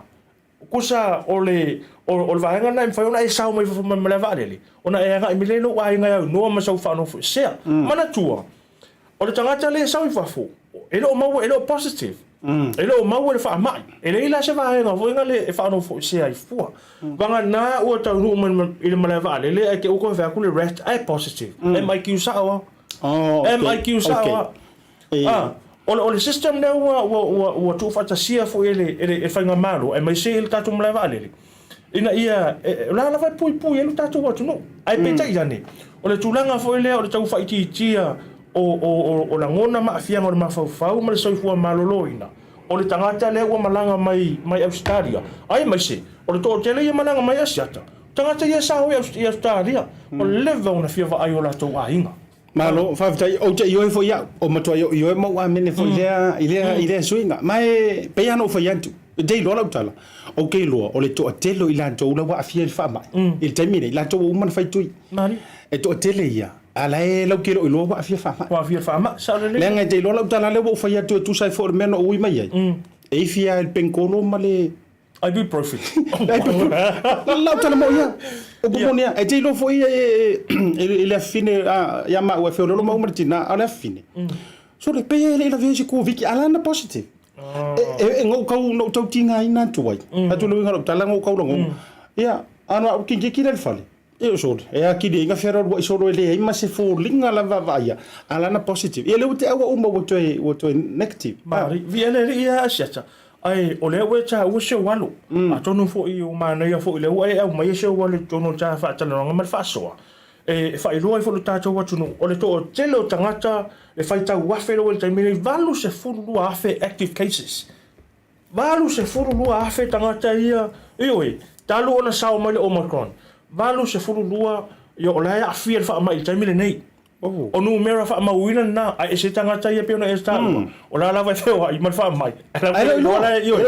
Kusa o le, o, o le vaega lena e mafai ona e sao mai fafo mai malae vaalele, ona e agai mai lea i lou aiga e aunoa ma sau faanofoesea. Manatua, o le tagata lea e sau i fafo, e le o maua, e le o positive. E le o maua i le faamai. E leai la se vaega foi lea e faanofoesea ai fua. Vagana ua taunuu mai i le malae vaalele ae te i ua toe fai atu le rat ae positive. MIQ sao lava. Oh, okay. MIQ sao Okay. lava. A, o le, o le system lea ua, ua, ua, ua tuufaatasia foi e le, e le, e le Faigamalo, aemaise i le tatou malae vaalele, ina ia, e, e, o la lava e puipui ai lo tatou atunuu. Ae peitai ane, o le tulaga foi lea o le tau faaitiitia o, o, o, o lagona ma aafiaga o le mafaufau ma le soifua maloloina, o le tagata lea ua malaga mai, mai Ausetalia, aemaise, o le toatele ia malaga mai Asiata, o tagata ia sa o i Ausetalia, ua leva ona fia vaai i o latou aiga. Malo, faafetai. Ou te ioe foi au, o matuai ou ioe ma ou amene foi i lea, i lea, i lea suiga. Ma e pei lava ona ou fai atu, e te iloa lau tala, ou te iloa o le toatele o i latou la ua aafia i le faamai, i le taimi lenei, latou ua uma ona fai tui. E toatele ia. A la e lautele iloa ua aafia faamai. Ua aafia faamai, sao lelei. Leaga e te iloa lau tala lea ua ou fai atu e tusa ai foi o le mea na ou ui mai ai. E ifi lava i le penikolo ma le Ibuprofen. Lau tala moi ia. Upu moni lava. E te iloa foi i le afafine ia maua e feoloolo maua ma le tina, a o le afafine. Sole, pei e le i lavea i se Koviti, a la na positive. E na ou tau, na ou tau tigaina atu ai. Atu le uiga o lau tala na ou tau lagona. Ia, a na ou kiniki lea i le fale. Ioe sole, e atili ai na fealualuai solo e leai ma se foliga lava vaaia, a la na positive. Ia lea ua te aua uma ua toe, ua toe negative. Maari, viia le alii ia Asiata, ae o lea ua e taua si ou alo. Atonu foi ua manaia foi lea ua e aumaia si ou alo i totonu o le ta faatalanoaga ma le faasoa, e faailoa ai foi i lo tatou atunuu, o le toatele o tagata e faitau afe lea ua i le taimi lenei, 82,000 active cases. 82,000 tagata ia, ioe, talu ona sao mai le Omicron, 82, ia o la e aafia i le faamai i le taimi lenei. O numera faamauina lena, ae ese tagata ia pei ona e taua, o la lava e feoai ma le faamai, ae le o iloa la e, ioe.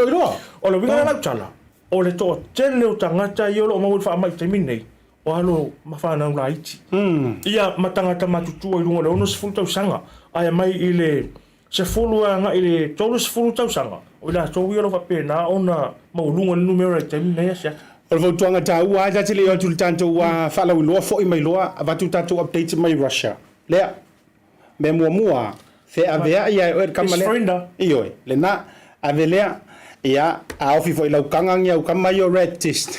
O le uiga la o lau tala, o le toatele o tagata ia o lo o maua i le faamai i le taimi lenei, o alo ma fanau laiti, ia ma tagata matutua i luga o le 60 tausaga, ae mai i le 10 agai i le 30 tausaga, o i latou ia o lo o faapena ona maualuga le numera i le taimi lenei asiata. O le fautuaga taua lava, ta te le i o atu i le tatou faalauiloa foi mai loa, avatu tatou updates mai Russia. Lea. Mea muamua, feaveai lava e oe le tama lea. Ioe, lena. Ave lea. Ia, a ofi foi i lau taga ni au tama ia o rat test,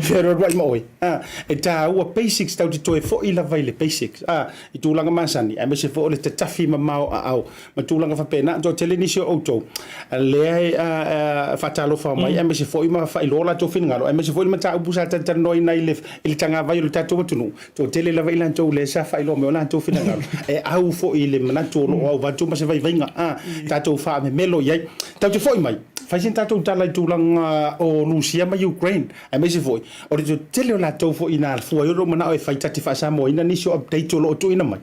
fealualuai ma oe. A, e taua basics, tatou te toe foi lava i le basics, a, i tulaga masani, aemaise foi o le tatafi mamao aao ma tulaga faapena. E toatele nisi o outou lea e faatalofa mai, aemaise foi ma faailoa o latou finagalo, aemaise foi le mataupu sa talatalanoaina i le tagavai o le tatou atunuu. Toatele lava i latou lea sa faailoa mai o latou finagalo, e au foi i le manatu o lo o avatu ma se vaivaiga, a, tatou faamemelo i ai. Tatou te foi mai, fai se tatou tala i tulaga o Rusia ma Ukraine, aemaise foi o le toatele o latou foi na fua ai o lou manao e fai ta te faa-Samoaina nisi o update o lo o tuuina mai.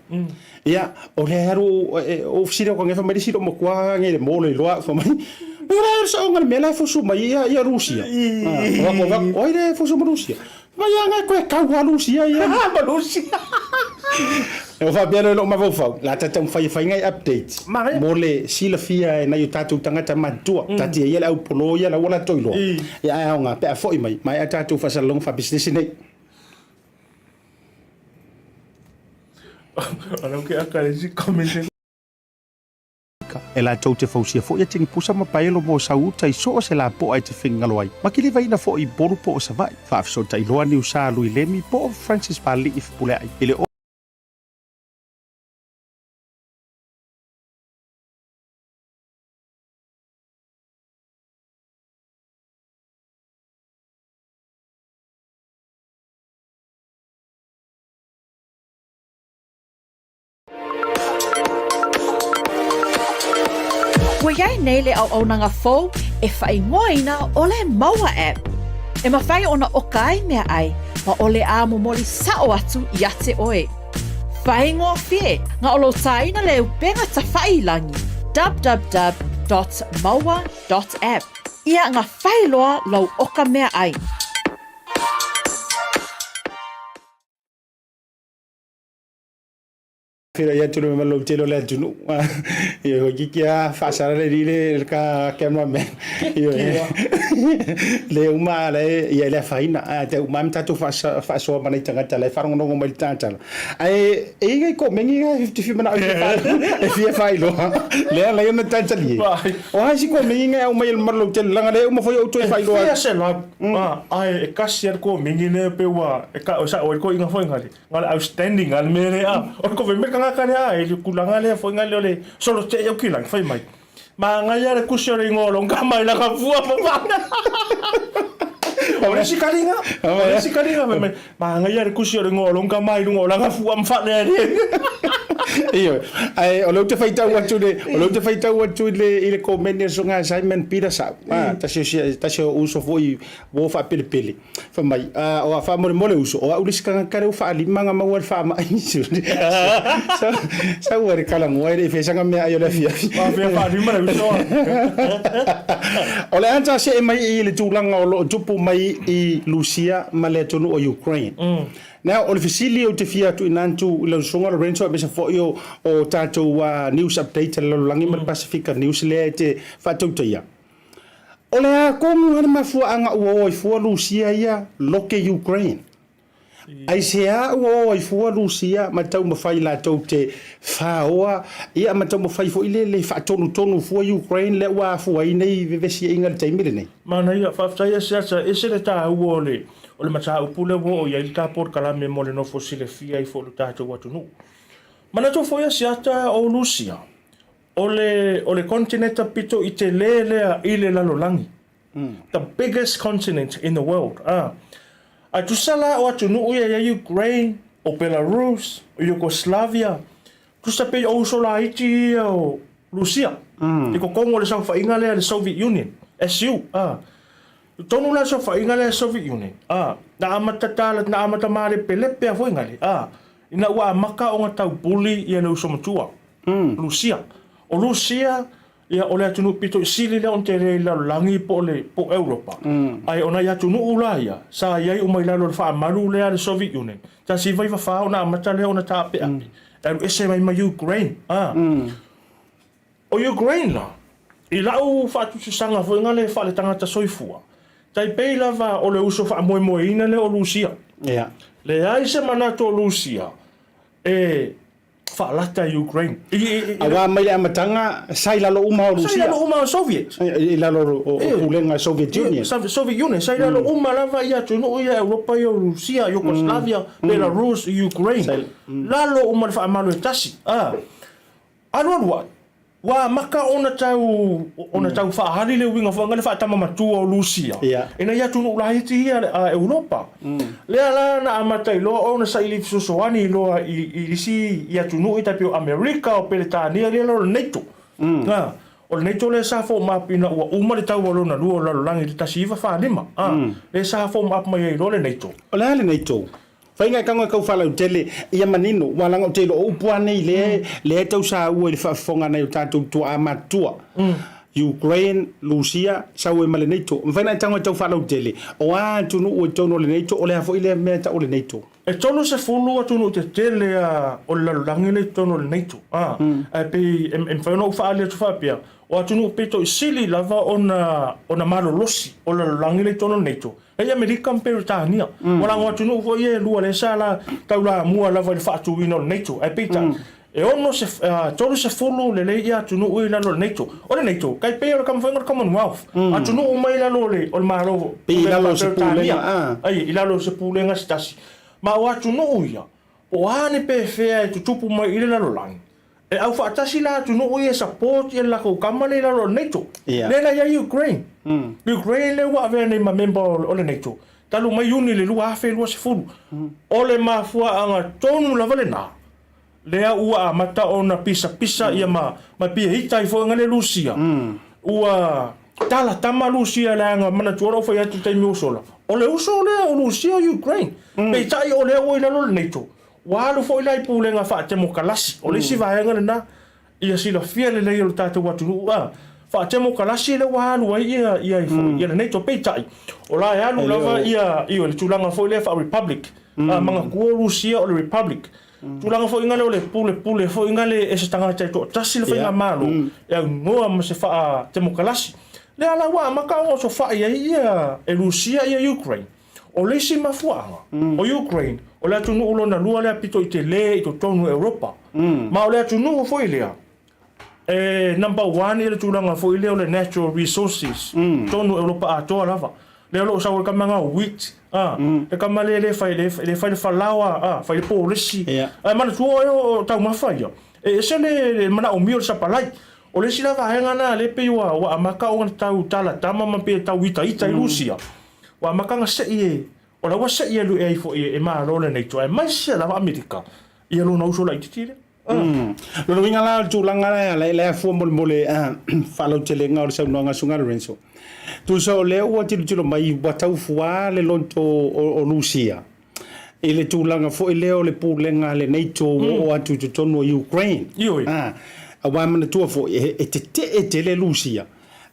Ia, o lea e alu, ou fesili atu anei fai mai le isi lou matua anei le mo le iloa au, fai mai, o le a le saoga o le mea la e fusu mai ia Rusia? O ai lea e fusu ma Rusia? Mai aga e koe kau a Lucia ia. Ma Lucia. E o faapea loa i lou mafaufau, la ta taumafai e fai nai updates mo le silafia e nai o tatou tagata matutua. Taatia ia le au polo ia la ua latou iloa. Ia ae aoga pe a foi mai, maea tatou faasalalauga faapisinisi nei. O lau ke aka e si comment. E latou te fausia foi a Tingipusa ma Paelo mo Sauta i so o se lapoa e te finagalo ai, ma kilivaina foi i Upolu po o Savaii. Faafesootai loa Niusa Lui Lemi po o Francis Pali'i Fepulea'i i le Ua i ai nei le auaunaga fou e faaigoaina ʻo le Maua App. E mafai ona ʻoka ai meaʻai ma o le a momoli sao atu iā te ʻoe. Faigofie na o lou tāina le upega tafaʻi i lagi, www.maua.app, ia ga fai loa lou ʻoka meaʻai. Feiloai atu le mamalu lautele o le atunuu. Ioe, toeitiiti lava faasala le alii le ka cameraman. Ioe, le uma la e, ia e le afaina. Ae te uma lava ma tatou faasoa ma nai tagata la e faalogologo mai i le tatala. Ae e i ai nai komeni na e te fia manao e fia faailoa lea la ona talitalie. O a isi komeni na e aumai e le mamalu lautele leaga lea e uma foi ou toe faailoa atu. E fia selau, ae e kasi lava le komeni lea pei ua e sao ai le toeaina foi lea. Na o le outstanding a le mea lea. O le kove mea tagata lea e le tulaga lea foi lea o le solo te au ki lagi fai mai. Manaia le kusi o le ingoa o lou tama i lana fua ma O le isi kaliga, o le isi kaliga fai mai, manaia le kusi o le ingoa o lou tama i luga o lana fua ma faalealia. Ioe, ae o lea ou te faitau atu i le, o lea ou te faitau atu i le, i le komeni a le Susuga ia Simon Peter Sau, tasi o si, tasi o uso foi ua faapelepele. Fai mai, a, o a faamolemole uso, o au le isi tagata lea ua faalima na maua le faamai. Sau ai le talanoa e le i faia sana meaai o le afiafi. Faapea faalima le uso. O le a ta see mai i le tulaga o lo o tupu mai i Lusia ma le atunuu o Ukraine. Now, o le fesili ou te fia tuuina atu i lau Susuga Lorenzo aemaise foi o, o tatou uh, news update a le lalolagi ma le Pasifika News lea e te faatautaia. O le a tonu lava le mafuaaga ua o ai fua Lusia ia loke Ukraine? Aisea ua o ai fua Lusia ma taumafai latou te faoa ia ma taumafai foi lele faatonutonu fua Ukraine lea ua afua ai nei vevesiaiga i le taimi lenei? Manaia, faafetai Asiata, e ese le taua o le o le mataupu lea ua oo i ai le ta polokalame mo le nofo silafia ai foi o le tatou atunuu. Manatua foi Asiata o Lusia, o le o le konetineta pito i tele lea i le lalolagi. The biggest continent in the world. Ah. Ae tusa la o atunuu ia i ai Ukraine, o Belarus, o Yugoslavia, tusa pei o uso laiti ia o Lusia, i totonu o le saofaiga lea le Soviet Union, SU. Ah. I totonu la le saofaiga lea Soviet Union, ah, na amata tala, na amata malepelepe a foi ngale, ah, ina ua amata ona taupuli ia le uso matua, Lusia. O Lusia, Ia, o le atunuu pito i sili lea ona tele i le lalolagi po o le, po o Europa. Ae o nai atunuu la ia, sa i ai uma i lalo o le faamalu lea a le Soviet Union, 1994 ona amata lea ona taapeape, e alu ese mai ma Ukraine. A. O Ukraine la, i lau faatusatusaga foi lea faaletagata soifua, tai pei lava o le uso faamoemoeina lea o Lusia. Ia. Leai se manatu o Lusia e faalata i Ukraine. Aua mai le amataga sa i lalo uma o Rusia. Sa i lalo uma o Soviet. I lalo o pulega Soviet Union. Soviet Union sa i lalo uma lava ia atunuu ia Europa ia o Rusia, Yugoslavia, Belarus, Ukraine. Lalo uma le faamalu e tasi. Alualu ai, Ua amata ona tau ona tau faahali le uiga foi le faatama matua o Lusia ina ia atunuu laiti ia a Europa. Lea la na amata ai loa ona saili fesoasoani loa i i isi i atunuu i tai pei o Amerika o Peretania lea la o le NATO. A, o le NATO lea sa form up ina ua uma le taua lona lua o le lalolagi i le 1945. A, lea sa form up mai ai loa le NATO. O le a le NATO? Faiga e tago e tau faalautele ia manino, ua leaga ou te iloa o upu lava nei lea lea e tau saua i le faafofoga a nai o tatou tuaa matutua. Ukraine, Lusia, sau ai ma le NATO. E mafai ona e tago e tau faalautele, o a atunuu i totonu o le NATO, o le a foi lea mea e tau o le NATO? E 30 atunuu tetele a o le lalolagi lea i totonu o le NATO, a, ae pei e mafai ona ou faaali atu faapea, o atunuu pito i sili lava ona ona malolosi o le lalolagi lea i totonu o le NATO, E i Amerika ma Peretania. Ua lago atunuu foi ia e lua lea sa la taulamua lava i le faatuina o le NATO. Ae peitai, e 60 lelei ia atunuu ia i lalo o le NATO. O le NATO, tai pei o le taumafaiga o le Commonwealth. Atunuu uma ia i lalo o le Malo o Peretania. Ai, i lalo o se pulega se tasi. Ma o atunuu ia, po o a ni pefea e tutupu mai i le lalolagi, E aufaatasi la atunuu ia e support ia le latou tama lea i lalo o le NATO. Lea la i ai Ukraine. Ukraine lea ua avea nei ma member o le NATO talu mai Iuni le 2020. O le mafuaaga tonu lava lena lea ua amata ona pisapisa ia ma ma piaita ai foi le Lusia. Ua tala tama Lusia leaga manatua lou fai atu i le taimi ua sola, o le uso lea o Lusia o Ukraine. Peitai o lea ua i lalo o le NATO. Ua alu foi la i pulega faatemokalasi. O le isi vaega lena ia silafia lelei e lo tatou atunuu, a faatemokalasi lea ua alu ai ia ia ia le NATO. Peitai, o la e alu lava ia ia le tulaga foi lea faa-republic. A manatua o Rusia o le republic. Tulaga foi lea o le pulepule foi lea e se tagata e toatasi le faigamalo e aunoa ma se faatemokalasi. Lea la ua amata ona osofai ai ia e Rusia ia Ukraine. O le isi mafuaaga, o Ukraine, o le atunuu lona lua lea pito i tele i totonu o Europa. Ma o le atunuu foi lea, e number one le tulaga foi lea o le natural resources, totonu o Europa atoa lava. Lea o lo o sau ai le tama lena o wheat, a, le tama lea e fai, le fai le falaoa, a, fai le polesi. Ae manatua oe o taumafa ia, e ese le manaomia o le sapalai. O le isi la vaega lena lea pei ua amata ona tau talatama ma pei e tau itaita i Rusia, Ua amata ona sei e, o la ua sei alu e ai foi e Malo le NATO, aemaise lava Amerika, ia lona uso laitiiti lea. Lona uiga la o le tulaga lea e ala ai fua molemole faalautelega o le saunoaga a Susuga Lorenzo. Tusa o lea ua tilotilo mai ua tau fua le loto o Rusia i le tulaga foi lea o le pulega a le NATO ua oo atu i totonu o Ukraine. Ioe. Aua manatua foi e tetee tele Rusia.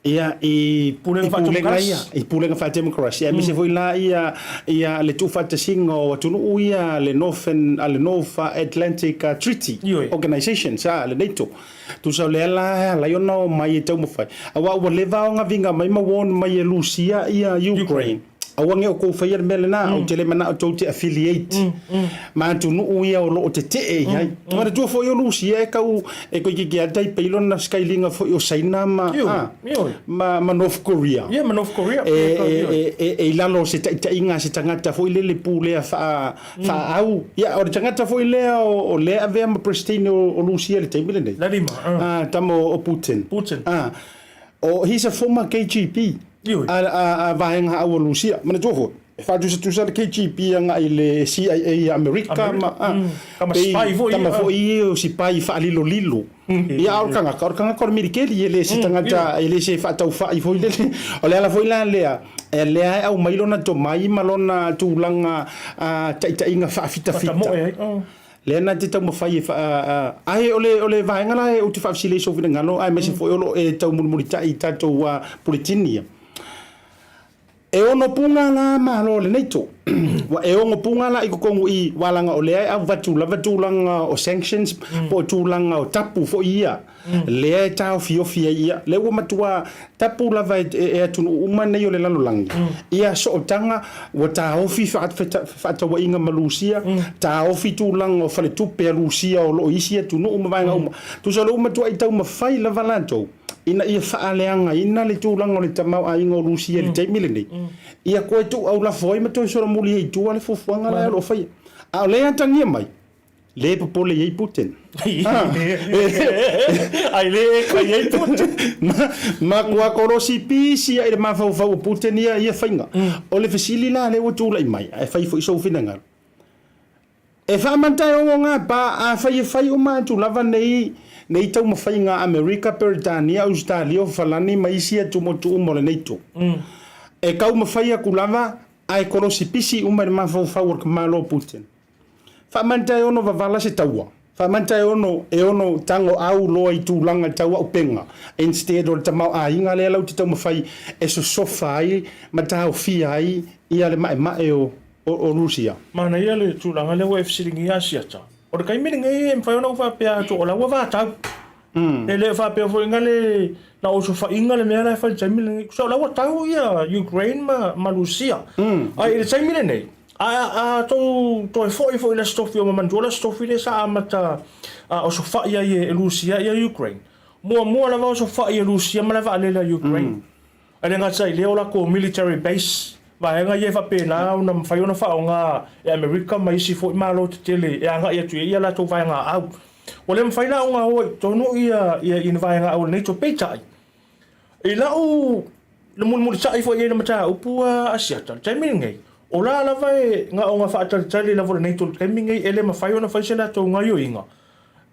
Ia, i Pulega i pulega faa-democracy. ia, i pulega faa-democracy, aemaise foi la ia, ia le tuufaatasiga o atunuu ia, le Northern, a le North Atlantic Treaty Ioe. Organization, sa, le NATO. Tusa o lea la e ala ai ona omai e taumafai, aua ua leva ona viga mai ma warn mai e Lusia ia Ukraine. Aua ne i outou faia le mea lena, ou te le manao tou te affiliate ma atunuu ia o lo o tetee i ai. Manatua foi o Lusia e tau e toeitiiti lava taipei lona sikailiga foi o Saina ma, ma, ma North Korea. Ia, ma North Korea. E, e, e, e i lalo o se taitaiga a se tagata foi lele pulea faa, faaau. Ia, o le tagata foi lea o, o lea e avea ma President o, o Lusia i le taimi lenei. Vladimir, Ah, tama o, o Putin. Putin. Ah, O, he's a former KGB Ioe. a, a, a vaega au o Lusia. Manatua foi, e faatusatusa le KGB agai i le CIA a Amerika Amerika, ma, a, Tama pei- spy foi tama ia, a. foi ia o sipai faalilolilo. Ia, a o le tagata, o le tagata o le milikeli, e le se tagata, e le se faataufai foi lele. O le ala foi la lea, e lea e aumai lona tomai ma lona tulaga a, taitaiga faafitafita. Faatamoe ai. Oh. Lea na te taumafai e faa... Ae o le, o le vaega la ou te faafesili ai i sou finagalo, aemaise foi o lo o e taumulimulitai i tatou puletini ia. E ono puga la Malo o le NATO. Ua e ono puga la i totonu i, aua leaga o lea e avatu lava tulaga o sanctions po o tulaga o tapu foi ia, lea e taofiofi ai ia. Lea ua matua tapu lava e, e atunuu uma nei o le lalolagi ia sootaga ua taofi fefaatauaiga ma Lusia, taofi tulaga o faletupe a Lusia o lo o i isi atunuu ma vaega uma. Tusa o lea ua matuai taumafai lava latou ina ia faaleagaina le tulaga o le tamaoaiga o Lusia i le taimi lenei, ia toe tuuaulafo ai ma toe solomuli ai i tua le fuafuaga la o lo o faia. A o lea e atagia mai, Le popole i ai Putin. Ai le eka i ai Putin. Ma, matua kolosi pisi ai le mafaufau o Putin ia, ia faiga. O le fesili la lea ua tulai mai, ae fai foi sou finagalo. E faamata e ogoga pa afai e fai uma atu lava nei, nei taumafaiga a Amerika, Peretania, Ausetalia, o Falani ma isi atumotu uma o le NATO. E taumafai atu lava ae kolosi pisi uma i le mafaufau o le Malo o Putin. Faamanta e ono vavala se taua. Faamanta e ono e ono tago au loa i tulaga tau auupega instead o le tamaoaiga lea lau te taumafai e sosofa ai ma taofia ai ia le maemae o o Rusia. Manaia le tulaga lea ua e fesiligia Asiata. O le taimi lenei e mafai ona ou faapea atu o la ua vatau. E le faapea foi na le na osofaiga le mea la e fai i le taimi lenei. Tusa o la ua tau ia Ukraine ma ma Rusia. Ae i le taimi lenei, a a tou toe foi foi i le Aso Tofi o manatua le Aso Tofi lea sa amata osofai ai e Rusia ia Ukraine. Muamua lava osofai e Rusia ma le vaalele a Ukraine. E le gata i lea o latou military base, vaega ia e faapena ona mafai ona faaaoga e Amerika ma isi foi malo tetele e agai atu i ai ia latou vaegaau. Ua le mafai la ona o i totonu ia ia i ni vaegaau a le NATO. Peitai, i lau le mulimulitai foi i ai i le mataupu a Asiata, i le taimi lenei, o la lava e na ona faatalitali lava o le NATO i le taimi lenei e le mafai ona fai se latou gaoioiga.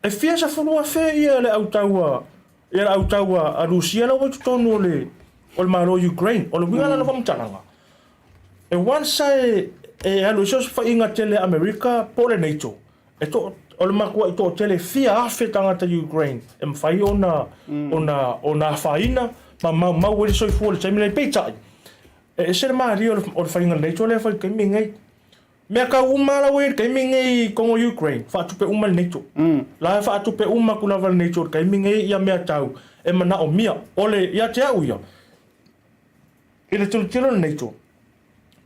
E fia 10,000 ia le au taua Ia le au taua a Rusia la ua i totonu o le o le Malo o Ukraine. O le uiga la o le faamatalaga, e once e e alu ai se osofaiga tele a Amerika po o le NATO, e to, o le matuai toatele e fia afe tagata Ukraine e mafai ona ona ona afaina ma maumau ai le soifua i le taimi lenei. Peitai, e ese le malie o le o le faiga a le NATO lea e fai i le taimi lenei. Mea kau uma la ua i ai i le taimi lenei i totonu o Ukraine, faatupe uma e le NATO. La e faatupe uma atu lava e le NATO i le taimi lenei ia mea tau e manaomia. O le, ia te au ia, i le tilotilo a le NATO,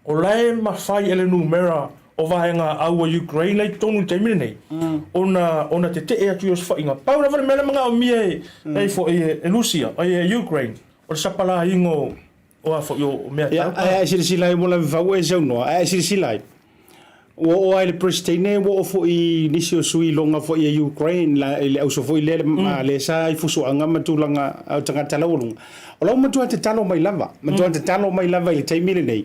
o la e mafai e le numera o vaega au a Ukraine la i totonu i le taimi lenei, ona, ona tetee atu i osofaiga. Pau lava le mea la e manaomia e, e foi e Rusia, e Ukraine, o le sapalaiga o, O a foi o mea tau. Ae a e silasila ai ua lavevau e saunoa, ae a e silasila ai, ua oo lava i le Presetene, ua oo foi i nisi o sui iloga foi e Ukraine, la, i le auso foi lea, mm. lea sa i fusuaga ma tulaga o tagata laualuga. O la ua matua tatalo mai lava, matua tatalo mai lava i le taimi lenei.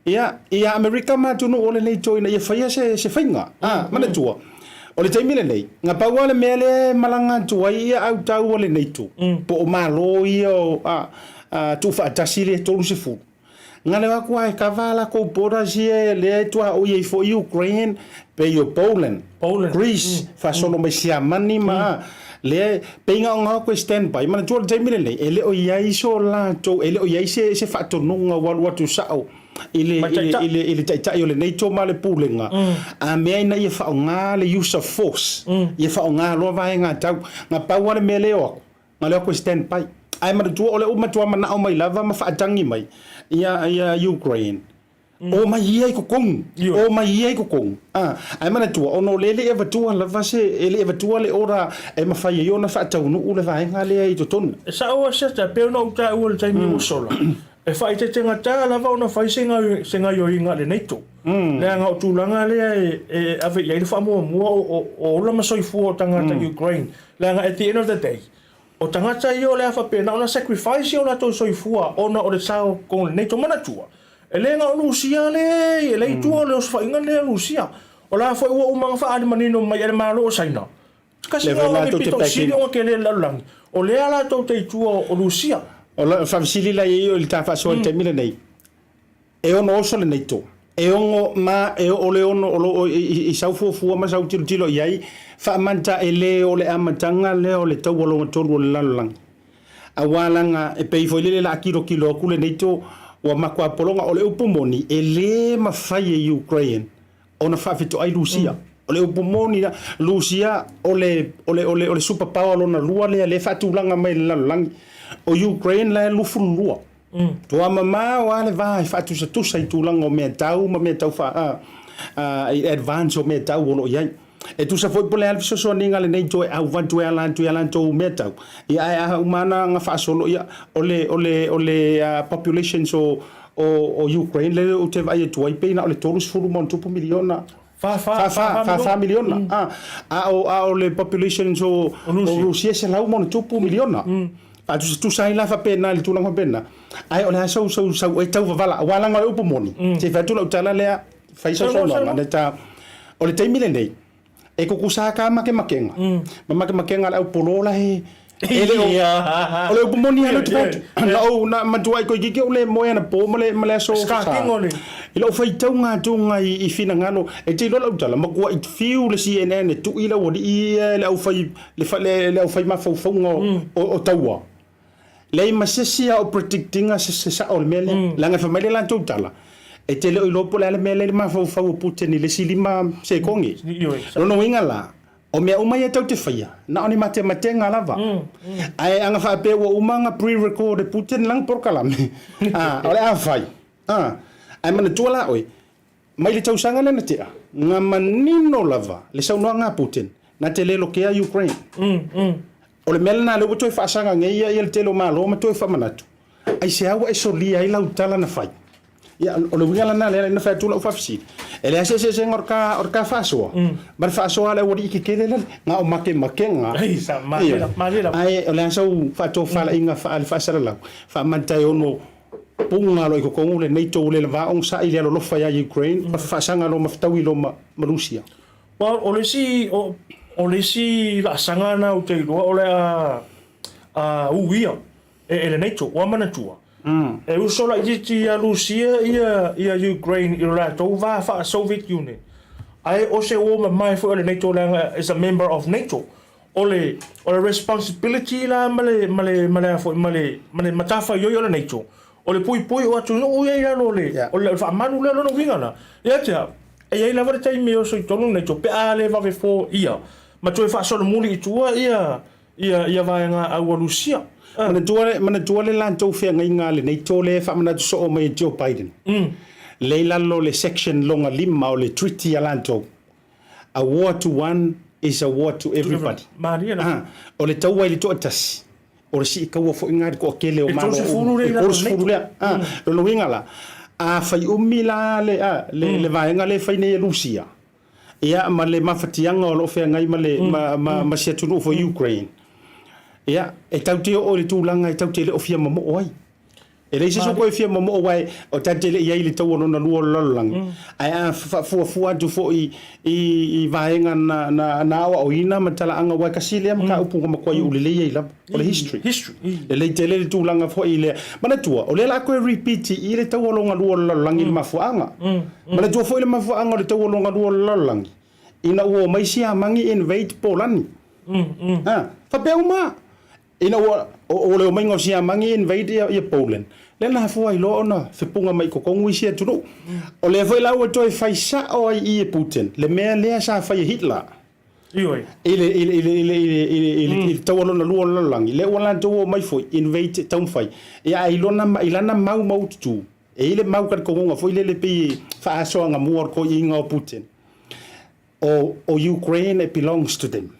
Ia, ia Amerika ma atunuu o lenei toe ina ia faia se, se faiga. Ah, manatua, o le taimi lenei, na pau lava le mea lea e malaga atu ai ia au tau o lenei itu, po o Malo ia o, ah, ah, tuufaatasi le 30. Na leo atu lava e kava a latou borders ia lea e tuaoi ai foi Ukraine, pei o Poland, Poland. Greece, faasolo mai Siamani ma, ah, Lea e pei gaogao koe stand by. Manatua le taimi lenei, e le o i ai so latou, e le o i ai se, se faatonuga ua alu atu sao i le, i le, i le, i le taitai o le NATO ma le Pulega, a mea ina ia faaaoga le use of force, ia faaaoga loa vaega tau. Na pau lava le mea lea e o atu, na o le o atu e stand by. Ae manatua o lea ua matua manao mai lava ma faatagi mai ia, ia Ukraine, Omai ia i totonu, omai ia i totonu. A, ae manatua, ona o lea e le i avatua lava se, e le i avatua le order e mafai ai ona faataunuu le vaega lea i totonu. E sao a Seta, e pei ona ou taua i le taimi ua sola, e faaeteetegatā lava ona fai se gaoioiga a le NATO, leaga o tulaga lea e ave i ai le faamuamua o ola ma soifua o tagata Ukraine, leaga at the end of the day, O tagata ia o le a faapena ona sacrifice o latou soifua ona o le sao o le NATO. Manatua, e le na o Lusia le e le i tua o le osofaiga lenei a Lusia. O la foi ua uma ona faaali manino mai e le Malo o Saina, kasi Lea foi lea o le latou te pito sili packing. ona tele i le lalolagi, o lea latou te i tua o Lusia. O le faafesili la i ai o le ta faasoa i le taimi lenei, E ono oso le NATO. E ono ma e o le ono o lo o i sau fuafua ma sau tilotilo i ai, faamanta e le o le amataga lea o le taua lona tolu o le lalolagi. Aua laga e pei foi lele la a kilokilo atu le NATO ua matua pologa. O le upu moni, e le mafai e Ukraine ona faafetoai Lusia. O le upu moni la, Lusia o le, o le, o le, o le super power lona lua lea lea e faatulaga mai i le lalolagi. O Ukraine la e 22. Toa mamao lava le va e faatusatusa i tulaga o mea tau ma mea tau faa, a, i advance o mea tau o lo o i ai. E tusa foi po o le a le fesoasoaniga a lenei toe avatu e ala atu i a latou mea tau, ia ae a uma lava ona faasolo, ia o le, o le, o le populations o, o, o Ukraine lea ou te vaai atu ai pei na o le 30 ma ona tupu miliona. Fa, fa, fa, fa, fa miliona. A, a o, a o le population o, o Rusia e selau ma ona tupu miliona. Faatusatusa ai la faapena i le tulaga faapena. Ae o le a sau, sau, sau e tau vavala, aua leaga o le upu moni, se i fai atu lau tala lea, fai sau saunoaga, le ta, o le taimi lenei, E kukusa ka makemakega, ma makemakega a le aupolo la e e le o o le upu moni lava lea ou te fai atu. Na ou na matuai koikiki ou le moe anapo ma le ma le aso Sa. I lou faitauga atuga i finagalo, e te iloa lau tala, matuai fiu le CNN e tui le aualii ia e le aufai le aufai mafaufauga o taua. Leai ma se isi a o predict ina se sao o le mea lea. Leaga e fai mai le latou tala, e te le o iloa po o le a le mea lea i le mafaufau o Putin i le isi 5 sekone. Lona uiga la, o mea uma ia tou te faia, na o ni matematega lava. Ae a na faapea ua uma ona pre-record e Putin lana polokalame, a, o le a fai? A, ae manatua la oe, Mai le tausaga lea na tea, na manino lava le saunoaga a Putin, na te le lokea Ukraine. O le mea lena lea ua toe faasaga nei ia le tele o Malo ma toe faamanatu, aisea ua e solia ai lau tala na fai? Ia, o le uiga lena lea na fai atu lau faafesili, e leai se eseesega o le ta, o le ta faasoa ma le faasoa a le aualii kekele lale, na o makemakega. Ioe. Ae o le a sau faatofalaiga faale-faasalalau, faamata e ono Puga loa i totonu le NATO ua le lava ona sa'i le alolofa ia Ukraine ma faasaga loa ma fetaui loa ma Rusia. Well, o le isi, o, o le isi laasaga na ou te iloa o le a, a uia e, e le NATO, ua manatua. E uso laitiiti ia Rusia ia, ia Ukraine i lo latou va faa-Soviet Union. Ae o se uo mamae foi o le NATO leaga is a member of NATO. O le, o le responsibility la ma le, ma le, ma le a foi, ma le, ma le matafaioi o le NATO, o le puipui o atunuu ia i lalo o le, o le faamalu lea, o lona uiga la, ia te au, e i ai lava le taimi e oso i totonu le NATO pe a le vave foia ma toe faasolomuli i tua ia, ia, ia vaegaau a Lusia. Manatua le, manatua le latou feagaiga a le NATO lea e faamanatu soo mai e Joe Biden, lea i lalo o le section lona lima o le treaty a latou, A war to one is a war to everybody. Malie la. Ah, o le taua i le toatasi, o le sii kaua foi lena i le toatele o Malo uma. E 30 lea. Ah, lona uiga la, a fai umi la le, ah, le, le vaega lea e fai nei e Lusia, ia ma le mafatiaga o lo o feagai ma le, ma, ma, ma si atunuu foi Ukraine, ia, e tatou te oo i le tulaga e tatou te le o fia mamoo ai. E leai se isi o koe e fia momoo aua o tatou te le i ai i le taua lona lua o le lalolagi, ae a faafuafua atu foi i vaega na aoaoina ma talaaga aua e tasi lea mataupu na matuai ou lelei ai lava, o le history. Lelei tele le tulaga foi lea. Manatua, o lea o le a toe repeat i i le taua lona lua o le lalolagi i le mafuaaga. Manatua foi le mafuaaga o le taua lona lua o le lalolagi, ina ua omai Siamani invade Polani. Faapea uma. Ina ua o le omaiga o Siamani e invade ia, ia Poland, lea na afua ai loa ona fepuga mai i totogu isi atunuu. O lea foi la ua toe fai sao ai i e Putin le mea lea sa fai e Hitler. Ioe. I le, i le, i le, i le, i le, i le, i le, i le taua lona lua o le lalolagi, lea ua latou omai foi invade taumafai. Ia ae i lona, i lana mau maututu, e i ai le mau talitonuga foi lele pei e faasoa agamua o le toeaiina o Putin. O, o Ukraine it belongs to them.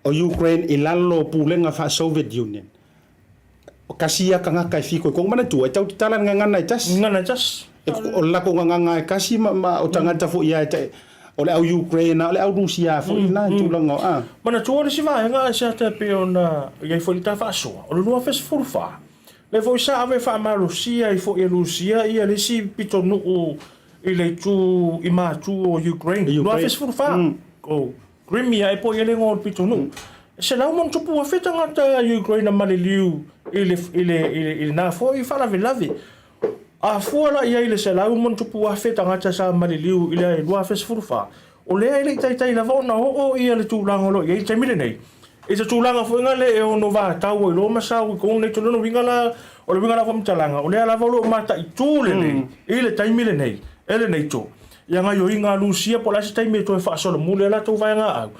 O Ukraine i lalo o pulega faa-Soviet Union. O kasi ia tagata e fitoitonu. Manatua, e tau tatala le gagana e tasi. Gagana e tasi. E, o le latou gagana e kasi ma, ma o tagata foi ia e ta, o le au Ukraine a o le au Rusia foi na i tulaga o, a. Manatua le isi vaega e seata e pei ona i ai foi le ta faasoa, o le 2014, lea foi sa ave faamalosia ai foi e Rusia ia le isi pitonuu i le itu i matu o Ukraine, 2014, o Crimea e po i ai le igoa o le pitonuu. E 160,000 tagata Ukraine na maliliu i le, i le, i le, i lena foi faalavelave. A fua la i ai le 160,000 tagata sa maliliu i le 2014, o lea e le i taitai lava ona oo ia le tulaga o lo o i ai i le taimi lenei. I se tulaga foi lea e ono vatau ai loa ma sao i totonu nei, o lona uiga la, o le uiga la o faamatalaga, o lea lava o lo o mataitu lelei i le taimi lenei e le NATO ia gaoioiga a Lusia po o le a se taimi e toe faasolomuli ai latou vaegaau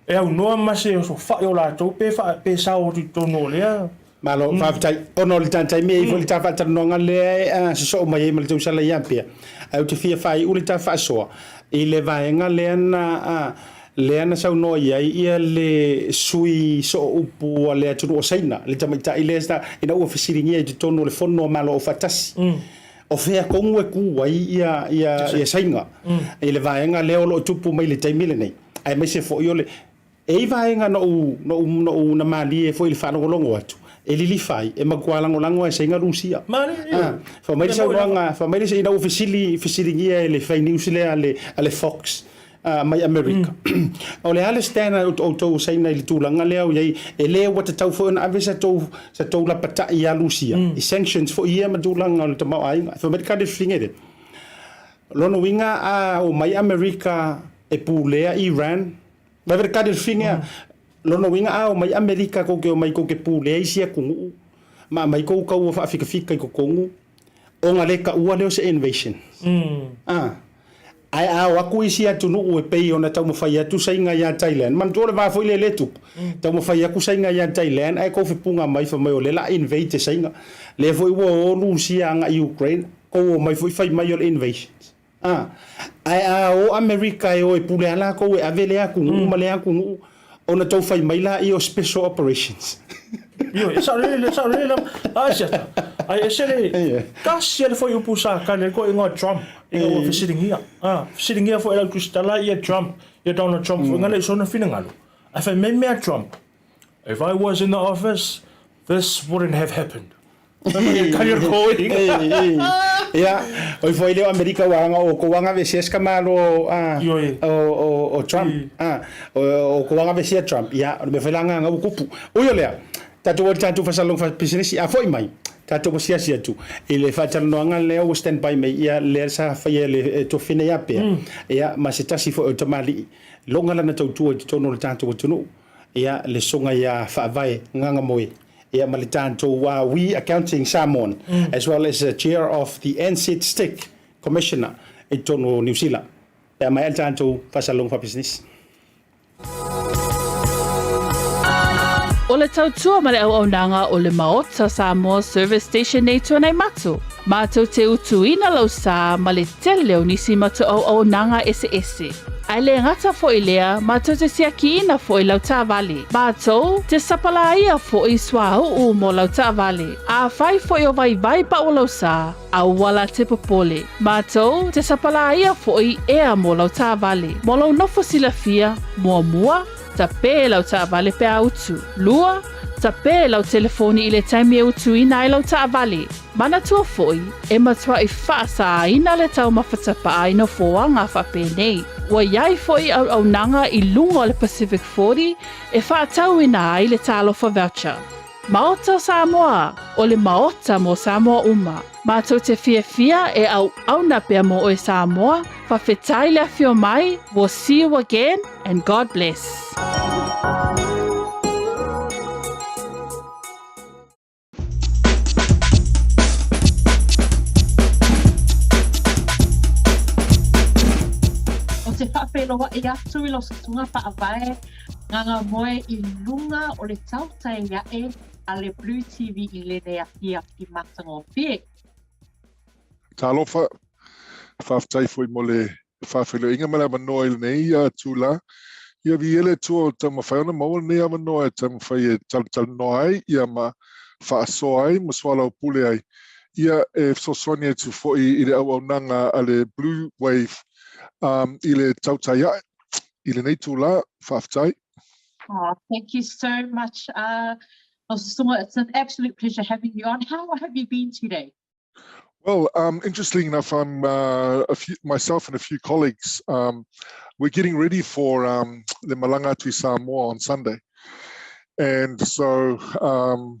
e aunoa ma se osofai o latou pe pe sao atu i totonu o lea. Malo, faafetai. Ona o le ta taimi e i ai foi le ta faatalanoaga lea e sosoo mai ai ma le tausala ia Apia, ae ou te fia faaiu le ta faasoa i le vaega lea na lea na saunoa i ai ia le sui sooupu a le atunuu o Saina, le tamaitai lea sa, ina ua fesiligia i totonu o le Fono a Malo Aufaatasi, o fea tonu e ku ai ia, ia, ia Saina i le vaega lea o lo o tupu mai i le taimi lenei, aemaise foi o le E i ai vaega na ou, na ou, na ou na malie foi i le faalogologo atu, e lilifa ai, e matua lagolago lava e Saina Rusia. Malie, Ah, fai mai le saunoaga, fai mai le, ina ua fesili, fesiligia e le fai news lea a le, a le Fox, ah, mai Amerika. O le a le stand a outou o Saina i le tulaga lea o i ai, e le ua tatau foi ona ave sa tou, sa tou lapatai ia Rusia, i sanctions foi ia ma tulaga o le tamaoaiga. Fai mai le kali fesiliga lea, lona uiga a omai Amerika e pulea Iran, Vave le kali o le fine a. Lona uiga a omai Amerika kou ke omai kou ke pulea isi atunuu ma aumai kou kaua faafikafika i totonu ona le taua lea o se invasion. A. Ae a o atu isi atunuu e pei ona taumafai atu Saina ia Thailand, manatua o le va foi lea e le tupu, taumafai atu Saina ia Thailand ae kou fepuga mai fai mai o lea la invade e Saina. Lea foi ua o Rusia agai i Ukraine, kou omai foi fai mai o le invasions. A, ae a o Amerika e o e pule a lakou e ave lea atunuu ma lea atunuu, ona tau fai mai laia o special operations. Ioe, e sao lelei, e sao lelei lava. Ai se ata, ai ese le, tasi a le fuaiupu sa tali ai koe ingoa Trump, ina ua fesiligia. A, fesiligia foi e lau tusitala ia Trump, ia Donald Trump foi ngana i sona finagalo. Ae fai mai mea Trump, If I was in the office, this wouldn't have happened. Ia, oi foi leo Amerika ua anga o ko anga vesia ska malo a o o o Trump. A o ko anga vesia Trump. Ia, o le mea foi la anga ua kupu. Ui o lea, tatou o tatou fasalong fa pisinisi a foi mai. Tatou asiasi atu i le faatalanoaga lea ua stand by mai ia lea sa faia le tofine ia pea. Ia ma se tasi foi o tamalii loga lana tautua i totonu o le tatou atunuu. Ia le soga ia Faavae Gagamoe. Ia ma le tatou We Accounting Samoan as well as the chair of the NZ Stick Commissioner i totonu o Niu Sila. Pe a maea le tatou faasalalauga faapisinisi. O le tautua ma le auaunaga o le Maota Samoa Service Station nei Tuanaimato, mātou te utuina lau sā ma le tele o nisi matou auaunaga eseese. Ae le gata foi lea, matou te siakiina foi lau taavale. Matou te sapalaia foi suauu mo lau taavale. Afai foi o vaivai pau lau sa, aua la te popole. Matou te sapalaia foi ea mo lau taavale. Mo lou nofo silafia, muamua, tapē lau taavale pe a utu. Lua, tapē lau telefoni i le taimi e utuina ai lau taavale. Manatua foi, e matuai faasāina le taumafa tapaa i nofoaga faapenei. Ua i ai foi auaunaga i luga o le Pacific 40 e faatauina ai le Talofa Voucher. Maota o Samoa, o le Maota mo Samoa uma. Matou te fiafia e auauna pea mo oe Samoa, fafetai le afio mai, we'll see you again and God bless. te faafeiloai atu i lau susuga faavae Gagamoe i luga o le tautai aʻe a le Blue TV i lenei afiafi matagofie. Talofa, faafetai foi mo le faafeiloaiga ma le avanoa i lenei tula. Ia viia le Atua o taumafai ona maua lenei avanoa e taumafai e talatalanoa ai ia ma faasoa ai ma soalaupule ai ia e fesoasoani atu foi i le auaunaga a le Blue Wave um, i le tautai ae i lenei tula. Faafetai. Oh, thank you so much, uh, it's an absolute pleasure having you on. How have you been today? Well, um, interestingly enough, I'm uh, a few, myself and a few colleagues. Um, we're getting ready for um, the Malanga to Samoa on Sunday, and so um,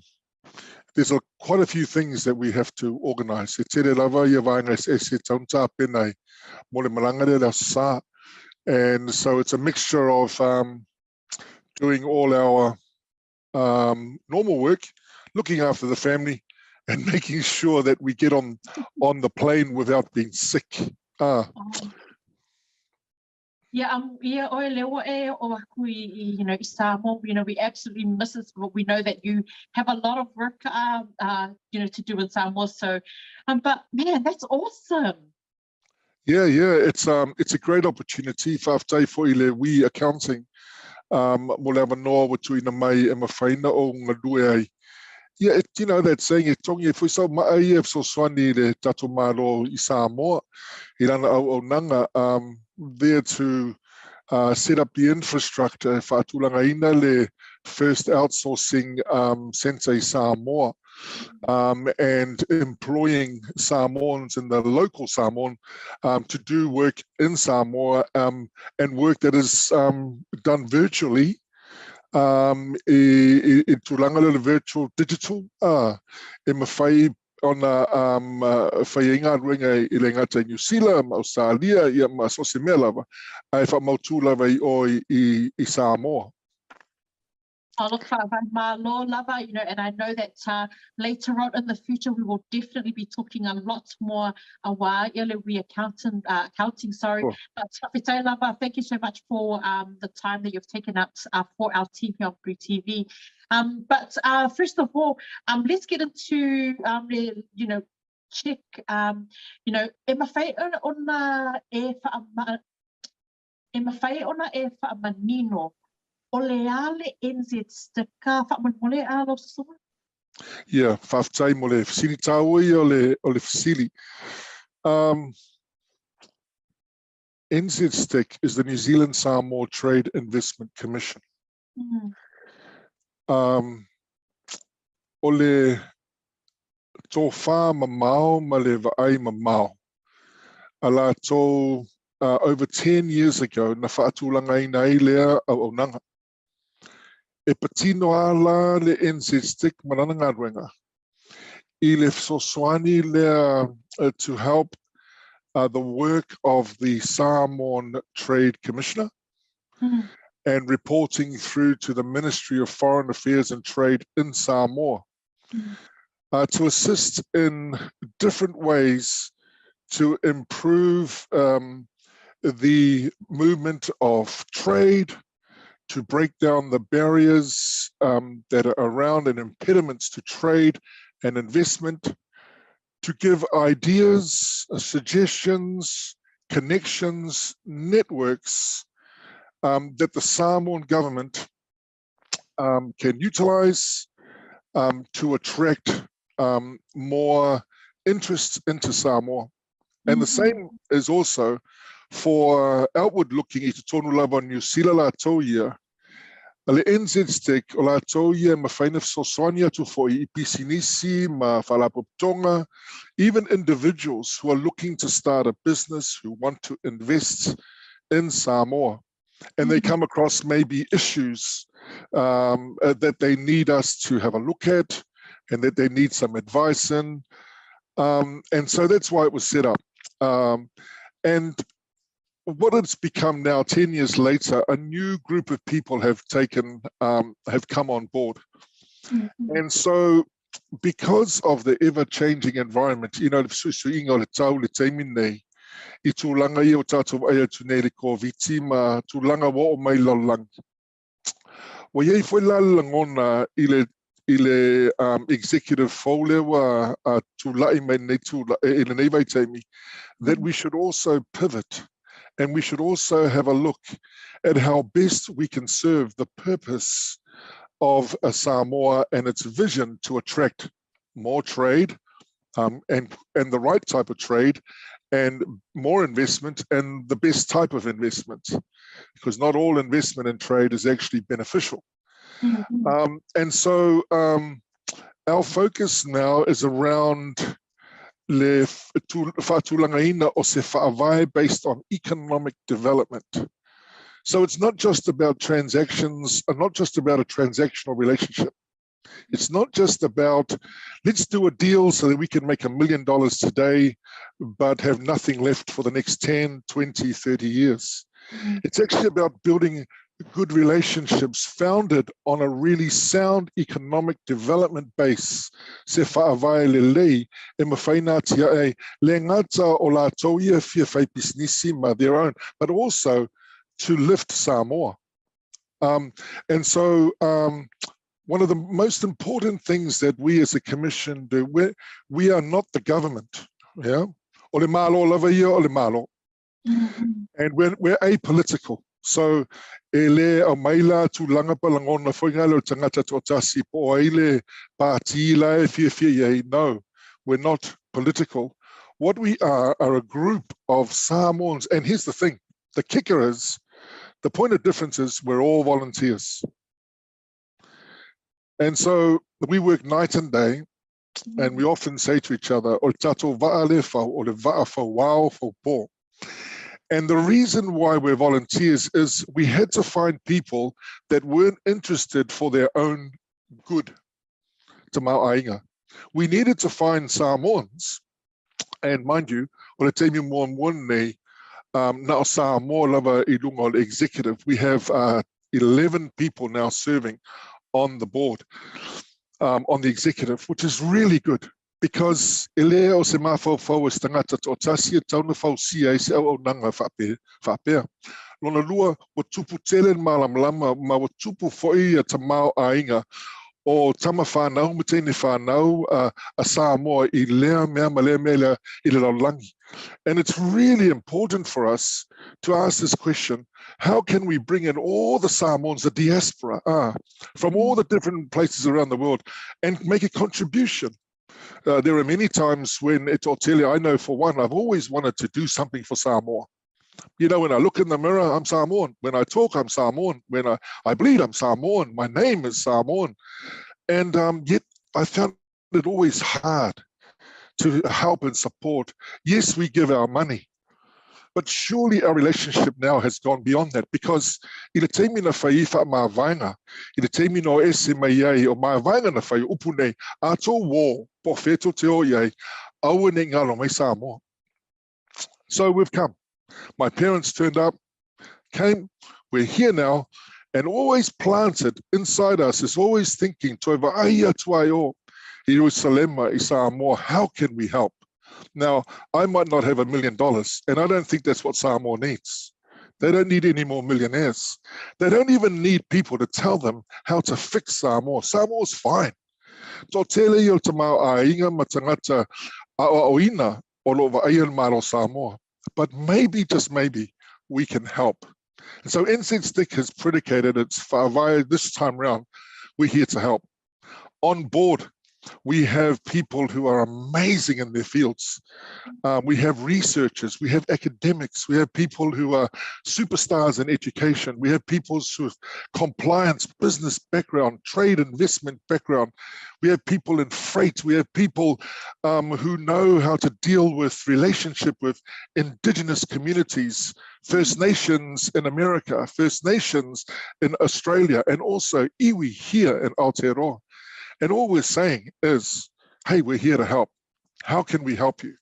there's a, quite a few things that we have to organise. E tere lava ia vaenga e se taunta penei mo le malanga le sa. And so it's a mixture of um, doing all our um, normal work, looking after the family, and making sure that we get on on the plane without being sick. Ah. Oh. Yeah, um, yeah, oi lewa e o aku i, i, you know, i Samoa, you know, we absolutely miss it, but we know that you have a lot of work, uh, uh, you know, to do in Samoa. So, um, but man, that's awesome. Yeah, yeah, it's um, it's a great opportunity. Faafetai foi le We Accounting um, mo le avanoa ua tuuina mai e mafai ona ou galue ai. Yeah, it, you know that saying, e tongi e fui sau maa ia e fesoasoani i le tatou Malo i Samoa i lana auaunaga um, there to uh, set up the infrastructure e faatulagaina le first outsourcing um, centre i Samoa um, and employing Samoans and the local Samoan um, to do work in Samoa um, and work that is um, done virtually um, i, i, i tulaga le virtual digital uh, e mawhai ona um, uh, whai ai galuega i le gata i New Zealand ma Australia ia ma so se mea lava ae faamautū lava i o i, i, i Samoa. Oh, look, malo lava, you know, and I know that uh, later on in the future we will definitely be talking a lot more awa ele we accountant, uh, accounting, sorry. Sure. But faafetai lava, thank you so much for um, the time that you've taken out uh, for our team here on Blue TV. Um, but uh, first of all, um, let's get into, um, the, you know, check, um, you know, e mawhai ona e wha, e mawhai ona e whaamanino o le a le NZ sticker whaamolemole a lo soa? Yeah, faafetai mo le fesili tāua ia o le, o le fesili. Um, NZ Stick is the New Zealand Samoa Trade Investment Commission. Mm. Um, o le tōwhā mamao ma le vaai mamao. A lātou, uh, over 10 years ago, na whaatūlangaina ai lea auaunaga. E patino a la le NZ Stick ma lana galuega i le fesoasoani lea uh, to help uh, the work of the Samoan Trade Commissioner mm. and reporting through to the Ministry of Foreign Affairs and Trade in Samoa mm. uh, to assist in different ways to improve um, the movement of trade, to break down the barriers um, that are around and impediments to trade and investment, to give ideas, uh, suggestions, connections, networks um, that the Samoan government um, can utilize um, to attract um, more interest into Samoa. And the mm-hmm. same is also for outward looking i te tonu lava New Zealand lātou ia, a le NZ Stick o lātou ia e mawhai na fesoasoani atu foi i pisinisi ma whalapopotonga, even individuals who are looking to start a business, who want to invest in Samoa. And they mm-hmm. come across maybe issues um, uh, that they need us to have a look at and that they need some advice in. Um, and so that's why it was set up. Um, and what it's become now, 10 years later, a new group of people have taken, um, have come on board. Mm-hmm. And so because of the ever-changing environment, you know, i tulaga ia ua tatou vaai atu nei i le Koviti ma tulaga ua oo mai i le lalolagi. Ua i ai foi la le lagona i le i le um, executive fou lea ua uh, tulai mai lenei tula, i lenei vaitaimi, that we should also pivot and we should also have a look at how best we can serve the purpose of a Samoa and its vision to attract more trade um, and, and the right type of trade and more investment and the best type of investment because not all investment in trade is actually beneficial. Mm-hmm. Um, and so um, our focus now is around le whaatulanga'ina o se fa'avae based on economic development. So it's not just about transactions, and not just about a transactional relationship. It's not just about let's do a deal so that we can make a million dollars today, but have nothing left for the next 10, 20, 30 years. Mm-hmm. It's actually about building good relationships founded on a really sound economic development base se fa'avae lelei e mafai ona atia'e le gata o latou ia fia fai pisinisi ma their own, but also to lift Samoa. Um, and so um, one of the most important things that we as a commission do, we, we are not the government, yeah? O le malo lava ia o le malo. Mm-hmm. And we're, we're apolitical. So, e le au mai la tulaga pa lagona foi ngā leo tangata toatasi po o ai le pāti la e fiafia i ai. No, we're not political. What we are are a group of Samoans. And here's the thing, the kicker is, the point of difference is we're all volunteers. And so we work night and day, and we often say to each other, o tato va'a le fau, o le va'a fau wao fau po. And the reason why we're volunteers is we had to find people that weren't interested for their own good to Mau'ainga. We needed to find Samoans, and mind you, o le taimi muamua nei, um, na o Samoa lava i lunga o le executive. We have uh, 11 people now serving on the board, um, on the executive, which is really good because e le o se mafaufau e se tagata toatasi e tau na fausia ai se auaunaga faapea. faapea. Lona lua, ua tupu tele le malamalama ma ua tupu foi ia tamaoaiga o tama whanau ma teine whanau a, a Samoa i lea mea ma lea mea lea i le lalolagi. And it's really important for us to ask this question, how can we bring in all the Samoans, the diaspora, ah, from all the different places around the world and make a contribution? Uh, there are many times when it's Otelia, I know for one, I've always wanted to do something for Samoa. You know, when I look in the mirror, I'm Samoan. When I talk, I'm Samoan. When I, I bleed, I'm Samoan. My name is Samoan. And um, yet I found it always hard to help and support. Yes, we give our money, but surely our relationship now has gone beyond that because i le taimi na whai i wha mā i le taimi no ese mai ai o mā vaenga na whai upu nei, a tō wō, po wheto te o iai, aua nei ngalo mai Samoa. So we've come. My parents turned up, came, we're here now, and always planted inside us is always thinking, toi va'ai atu ai o, Jerusalema i Samoa, how can we help? Now, I might not have a million dollars, and I don't think that's what Samoa needs. They don't need any more millionaires. They don't even need people to tell them how to fix Samoa. Samoa's fine. Tō tele i o te mau āinga ma tangata aoaoina o lo va'aia le Malo Samoa. But maybe, just maybe, we can help. And so NZSTIC has predicated its whāwae this time round. We're here to help. On board, we have people who are amazing in their fields. Um, we have researchers, we have academics, we have people who are superstars in education, we have people with compliance, business background, trade investment background, we have people in freight, we have people um, who know how to deal with relationship with indigenous communities, First Nations in America, First Nations in Australia, and also iwi here in Aotearoa. And all we're saying is, hey, we're here to help. How can we help you?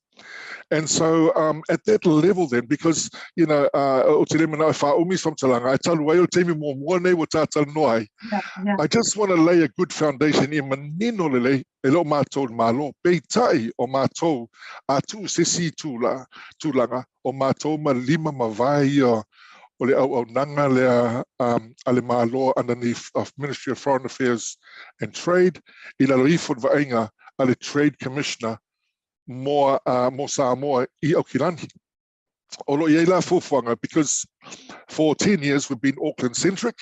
And so um, at that level then, because, you know, uh, o te lemana o whaomi whamtalanga, ai talu ai o teimi mō mua nei o tātou noa ai. Yeah, yeah. I just want to lay a good foundation i manino lelei e lo mātou malo, peitai o mātou a tu sesi tūla, tūlanga o mātou ma lima ma vai o, o le au au nanga lea um, a le Malo underneath of Ministry of Foreign Affairs and Trade i lalo ifo le vaaiga a le Trade Commissioner mo, uh, mo Samoa i Aukilani. O lo i ai la fuafuaga because for 10 years we've been Auckland centric.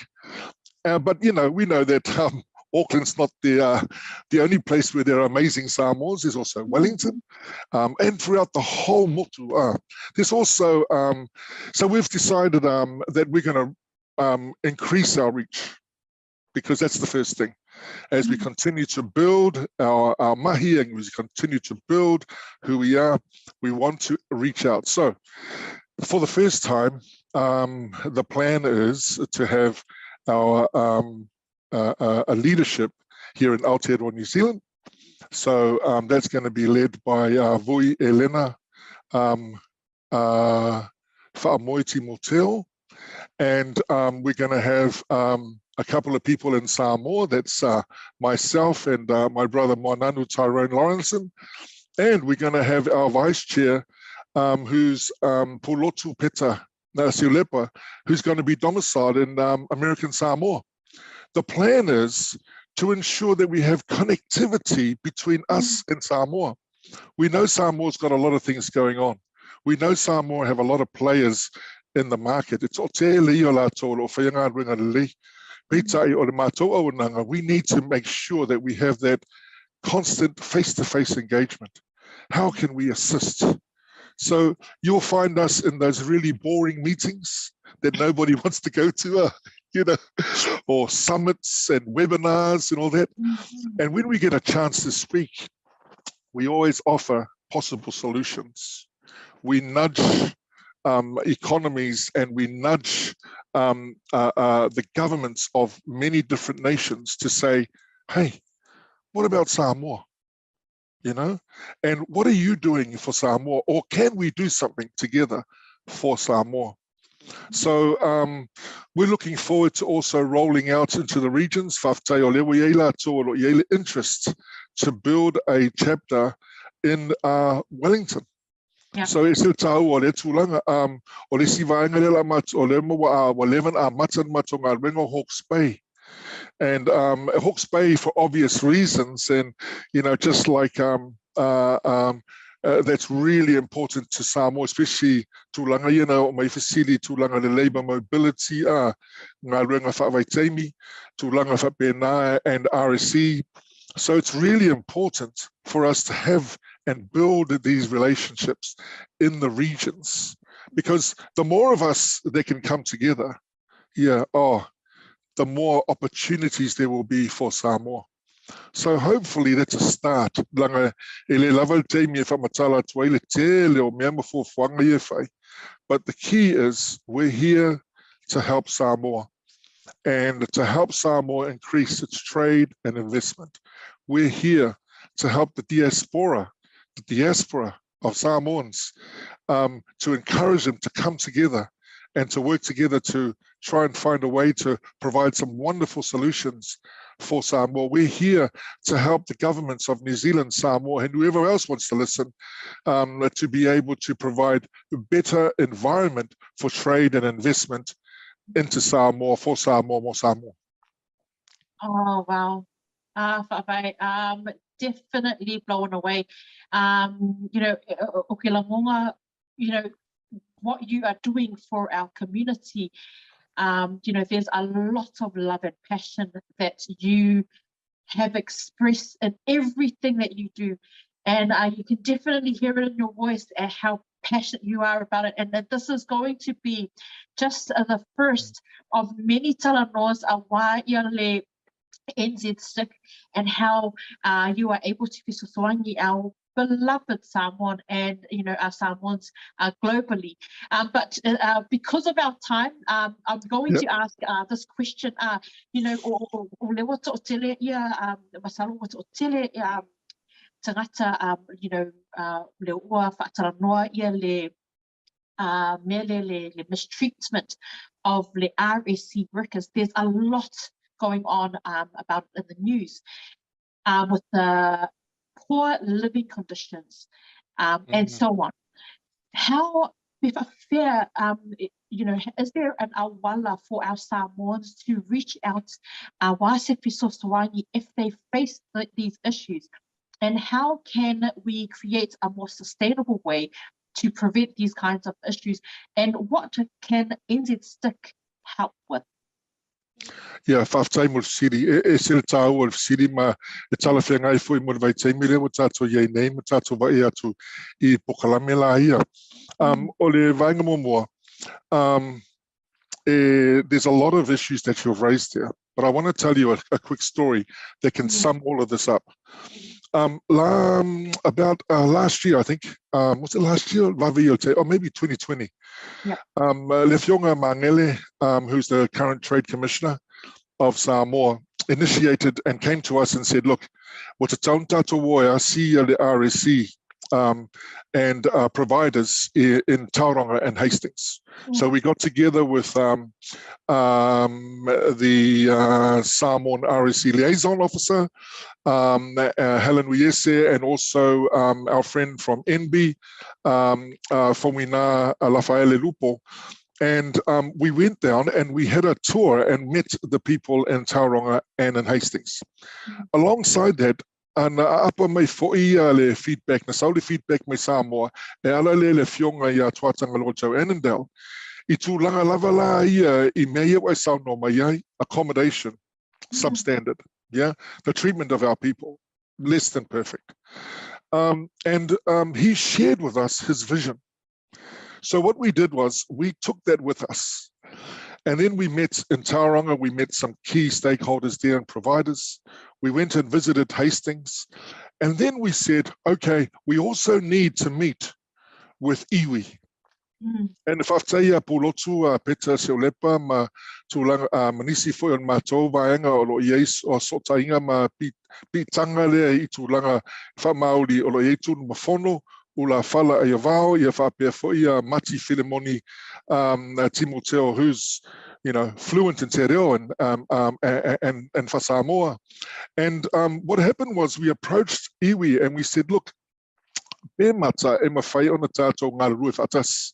Uh, but you know, we know that um, Auckland's not the uh, the only place where there are amazing Samoans. There's also Wellington, um, and throughout the whole motu. Uh, there's also um, so we've decided um, that we're going to um, increase our reach because that's the first thing. As we mm. continue to build our, our mahi and we continue to build who we are, we want to reach out. So for the first time, um, the plan is to have our um, uh, uh, a leadership here in Aotearoa, New Zealand. So um, that's going to be led by uh, Vui Elena um, uh, Fa'amoe Timoteo. And um, we're going to have um, a couple of people in Samoa. That's uh, myself and uh, my brother Moananu Tyrone Lawrenson. And we're going to have our vice chair, um, who's um, Pulotu Peta Siulepa, who's going to be domiciled in um, American Samoa. The plan is to ensure that we have connectivity between us mm. and Samoa. We know Samoa's got a lot of things going on. We know Samoa have a lot of players in the market. It's o te le o lātou o whaianga ringa lelei. Peitai o le mātou auaunaga, we need to make sure that we have that constant face-to-face engagement. How can we assist? So you'll find us in those really boring meetings that nobody wants to go to, uh, you know, or summits and webinars and all that. Mm-hmm. And when we get a chance to speak, we always offer possible solutions. We nudge um, economies and we nudge um, uh, uh, the governments of many different nations to say, hey, what about Samoa? You know, and what are you doing for Samoa? Or can we do something together for Samoa? So um, we're looking forward to also rolling out into the regions, interest to build a chapter in uh, Wellington. Yeah. So e se tau o le tūlanga, um, o le si vaenga le la mat, o le mo a wa leven a matan mato ngā rengo Hawke's Bay. And um, Hawke's Bay for obvious reasons, and you know, just like um, uh, um, uh, that's really important to Samoa, especially tūlanga ia na o mai whasili, tūlanga le labour mobility, uh, ngā ruenga whaavaiteimi, tūlanga whapēnā and RSE. So it's really important for us to have and build these relationships in the regions because the more of us that can come together, yeah, oh, the more opportunities there will be for Samoa. So hopefully that's a start. Langa e le lava le taimi e whamatala atu ai le tele o mea ma fuafuaga ia e whai. But the key is we're here to help Samoa and to help Samoa increase its trade and investment. We're here to help the diaspora, the diaspora of Samoans, um, to encourage them to come together and to work together to try and find a way to provide some wonderful solutions for Samoa. We're here to help the governments of New Zealand, Samoa, and whoever else wants to listen um, to be able to provide a better environment for trade and investment into Samoa, for Samoa, more Samoa. Oh, wow. Ah, whaawhai, um, definitely blown away. Um, you know, o ke langonga, you know, what you are doing for our community. Um, you know, there's a lot of love and passion that you have expressed in everything that you do. And uh, you can definitely hear it in your voice and how passionate you are about it. And that this is going to be just uh, the first of many talanoas a wā ia le NZ Stick and how uh, you are able to fesoasoani our beloved Samoan and you know our Samoans uh, globally. Um, but uh, uh, because of our time, um, I'm going yep. to ask uh, this question. Uh, you know, o, o, o le wata o tele ia, um, masalo wata o tele um, tagata um, you know, uh, le ua faatalanoa ia le uh, mea lea le, le mistreatment of le RSC workers. There's a lot going on um, about it in the news um, with the poor living conditions um, and mm-hmm. so on. How if a fair, um, you know, is there an awala for our Samoans to reach out uh, if they face the, these issues? And how can we create a more sustainable way to prevent these kinds of issues? And what can NZ Stick help with? Ia, faafetai mo le fesili. E ese le tāua o le fesili ma e talafeagai foi mo le vaitaimi lea ua tātou i ai nei ma tātou vaai atu i pokalame la ia. Um, o le vaega muamua, um, e, there's a lot of issues that you've raised here, but I want to tell you a, a quick story that can sum all of this up. Um, la, um, about uh, last year, I think, um, was it last year? Or maybe 2020. Yeah. Um, uh, Le Afioga Magele, um, who's the current trade commissioner of Samoa, initiated and came to us and said, look, what's a tauntato woia, see le RSC um, and uh, providers in, in Tauranga and Hastings. Mm. So we got together with um, um, the uh, Samoan RSC liaison officer, um, uh, Helen Uiese, and also um, our friend from NB, um, uh, Fomina Lafaele Lupo. And um, we went down and we had a tour and met the people in Tauranga and in Hastings. Mm. Alongside that, na aapa mai fo'i ia le feedback, na sau le feedback mai Samoa, e ala lea le Afioga ia Tuatagaloa Joe Annandale, i tulaga lava la ia i mea ia ua e saunoa mai ai, accommodation, substandard, yeah, the treatment of our people, less than perfect. Um, and um, he shared with us his vision. So what we did was we took that with us. And then we met in Tauranga, we met some key stakeholders there and providers. We went and visited Hastings. And then we said, okay, we also need to meet with iwi. Mm. And if faafetai ia Pulotu a Peta Seulepa ma tulaga a ma nisi foi o le matou vaega o lo o i ai o sootaiga ma piitaga lea i tulaga faamaoli o lo o i ai Tunu Mafono Ulafala Aiavao, ia faapea foi ia Mati Filimoni um, Timoteo who's you know, fluent in te reo and, um, um, and, and, and Samoa. And um, what happened was we approached iwi and we said, look, pe mata e mawhai ona tātou ngā rua whaatas.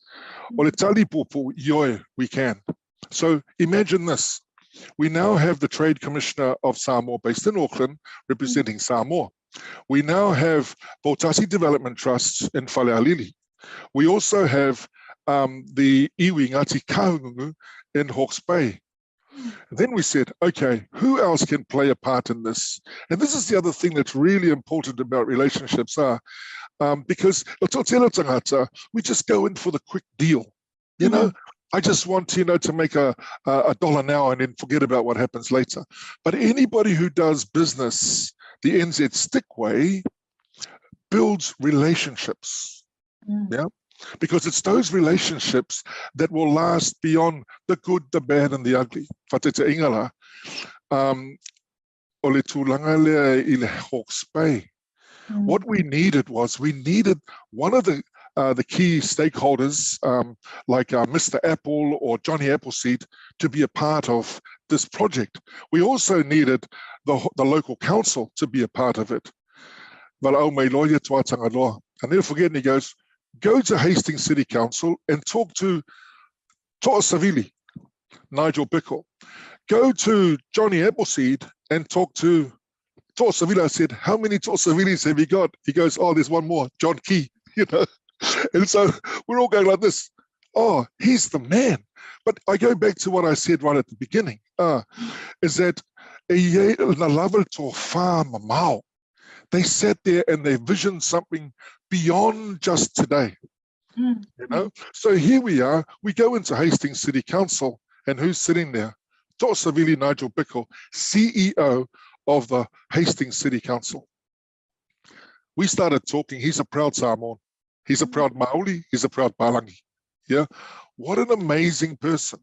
O le tali pōpō, ioe, we can. So imagine this. We now have the Trade Commissioner of Samoa based in Auckland representing Samoa. We now have Poutasi Development Trust in Falealili. We also have um, the iwi Ngāti Kahungungu in Hawke's Bay. Then we said, okay, who else can play a part in this? And this is the other thing that's really important about relationships are, um, because we just go in for the quick deal. You know, mm-hmm. I just want, you know, to make a, a dollar now and then forget about what happens later. But anybody who does business the NZ stick way builds relationships. Mm. Yeah. Because it's those relationships that will last beyond the good, the bad, and the ugly. Fatete ingala, um, o le tūlanga lea i le Hawke's Bay. Mm. What we needed was we needed one of the uh, the key stakeholders um, like uh, Mr. Apple or Johnny Appleseed to be a part of this project. We also needed the, the local council to be a part of it. And never forget, and he goes, go to Hastings City Council and talk to Toa Savili, Nigel Bickle. Go to Johnny Appleseed and talk to Toa Savili. I said, how many Toa Savilis have you got? He goes, oh, there's one more, John Key, you know. And so we're all going like this. Oh, he's the man. But I go back to what I said right at the beginning, uh, is that they sat there and they visioned something beyond just today. Mm. You know? So here we are, we go into Hastings City Council, and who's sitting there? To'osavili Nigel Bickle, CEO of the Hastings City Council. We started talking. He's a proud Samoan. He's a proud Maori. He's a proud Palangi. Yeah. What an amazing person.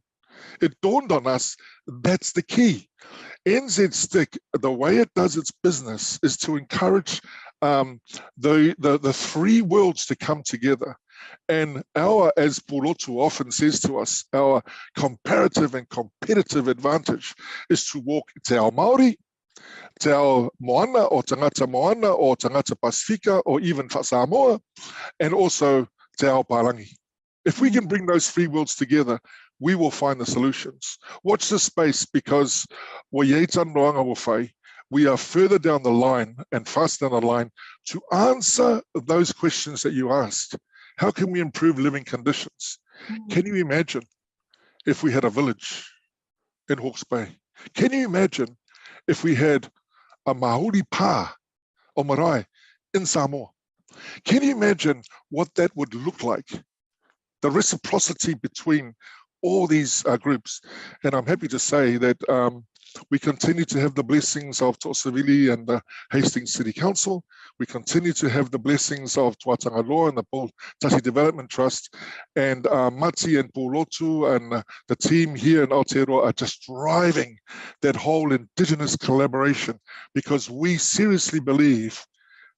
It dawned on us that's the key. NZ Stick, the way it does its business is to encourage um, the, the, the three worlds to come together. And our, as Pulotu often says to us, our comparative and competitive advantage is to walk te ao Māori, te ao moana or tangata moana or tangata Pasifika or even Samoa, and also te ao Palangi. If we can bring those three worlds together, we will find the solutions. Watch this space because we are further down the line and faster down the line to answer those questions that you asked. How can we improve living conditions? Mm. Can you imagine if we had a village in Hawke's Bay? Can you imagine if we had a Maori pa o marae in Samoa? Can you imagine what that would look like? The reciprocity between all these uh, groups. And I'm happy to say that um, we continue to have the blessings of To'osivili and the Hastings City Council. We continue to have the blessings of Tuatagaloa and the Tasi Development Trust. And uh, Mati and Pulotu and uh, the team here in Aotearoa are just driving that whole indigenous collaboration because we seriously believe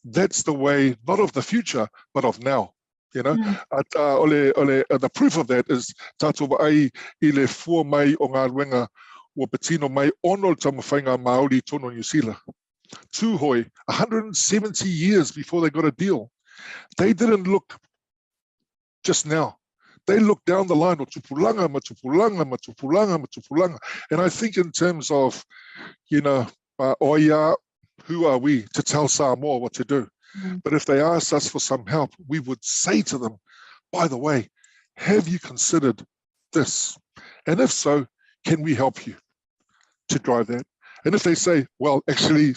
that's the way, not of the future, but of now. You know? Mm. At, uh, ole, ole, uh, the proof of that is tātou ai i le fua mai o ngā ruenga ua patino mai ono le taumawhainga Māori tono New Zealand. Tūhoe, 170 years before they got a deal. They didn't look just now. They look down the line o tupulanga, ma tupulanga, ma tupulanga, ma tupulanga. And I think in terms of, you know, uh, oia, who are we to tell Samoa what to do? Mm. But if they asked us for some help, we would say to them, by the way, have you considered this? And if so, can we help you to drive that? And if they say, well, actually,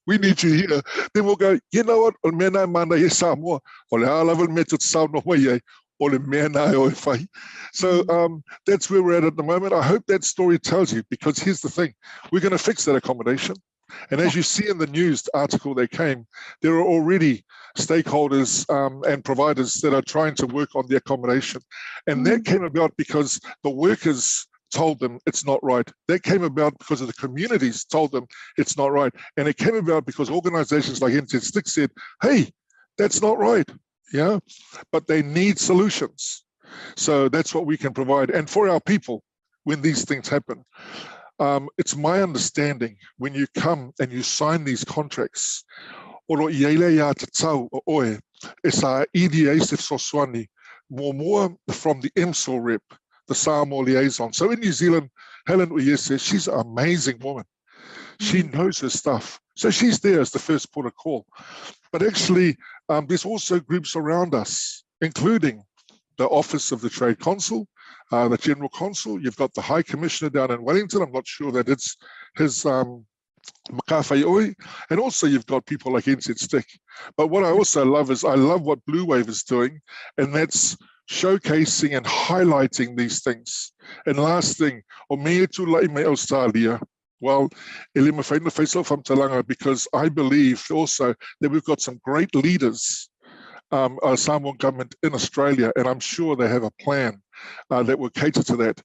we need you here, then we'll go, you know what, o mea mana e Samoa, o le a me te no mai o le mea nā o e whai. So mm. um, that's where we're at at the moment. I hope that story tells you, because here's the thing, we're going to fix that accommodation. And as you see in the news article that came, there are already stakeholders um, and providers that are trying to work on the accommodation. And that mm. came about because the workers told them it's not right. That came about because of the communities told them it's not right. And it came about because organizations like NZ Stick said, hey, that's not right. Yeah. But they need solutions. So that's what we can provide. And for our people, when these things happen, um, it's my understanding when you come and you sign these contracts, oro i eile ia te tau o oe, e sa EDA se fesoasoani, more from the MSO rep, the Samoa liaison. So in New Zealand, Helen Uyese, she's an amazing woman. She mm. knows her stuff. So she's there as the first port of call. But actually, um, there's also groups around us, including the Office of the Trade Consul, uh, the General Consul. You've got the High Commissioner down in Wellington. I'm not sure that it's his um, and also you've got people like NZ Stick. But what I also love is I love what Blue Wave is doing, and that's showcasing and highlighting these things. And last thing, o me tūlai mai Australia, well, e le mawhai na whaisau whamtalanga, because I believe also that we've got some great leaders um, uh, Samoan government in Australia, and I'm sure they have a plan uh, that will cater to that.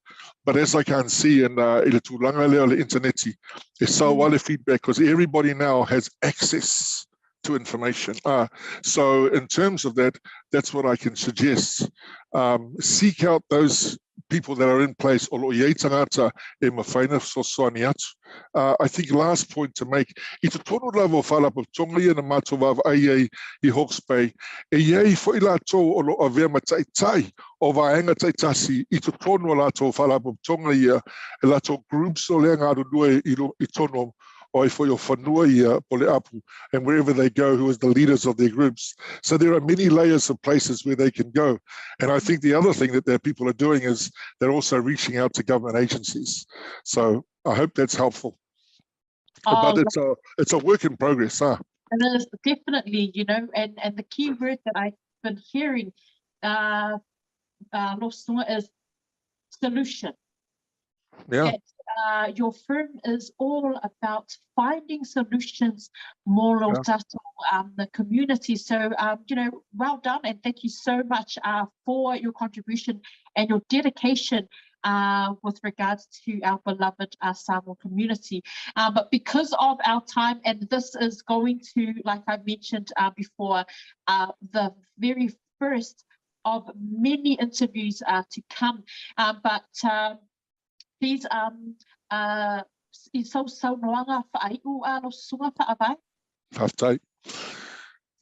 But as I can see in uh, i le tūlanga lea o le interneti, e sao wale feedback because everybody now has access to information. Uh, so in terms of that, that's what I can suggest. Um, seek out those people that are in place o lo i ei tangata e mawhaina fesoasoani atu. Uh, I think last point to make, i te tonu lava o Faalapotopotoga ia na mātou vaavaai ai i Hawke's Bay, e i ai fo'i lātou o lo avea ma ta'ita'i o vaega ta'itasi i totonu o lātou Faalapotopotoga ia, e lātou groups o lea galulue i, i tonu o ai foi o whanua ia po le apu, and wherever they go, who is the leaders of their groups. So there are many layers of places where they can go. And I think the other thing that their people are doing is they're also reaching out to government agencies. So I hope that's helpful. Oh, but it's a it's a work in progress, huh? It is definitely, you know, and and the key word that I've been hearing, uh, uh, is solution. Yeah. That, uh, your firm is all about finding solutions more yeah. um, the community. So, um, you know, well done and thank you so much uh, for your contribution and your dedication. with regards to our beloved uh, Samoa community. Uh, but because of our time, and this is going to, like I mentioned uh, before, uh, the very first of many interviews uh, to come. Uh, but um, please, um, uh, i sau saunoaga faaiu a lo susuga faavae. Faafetai.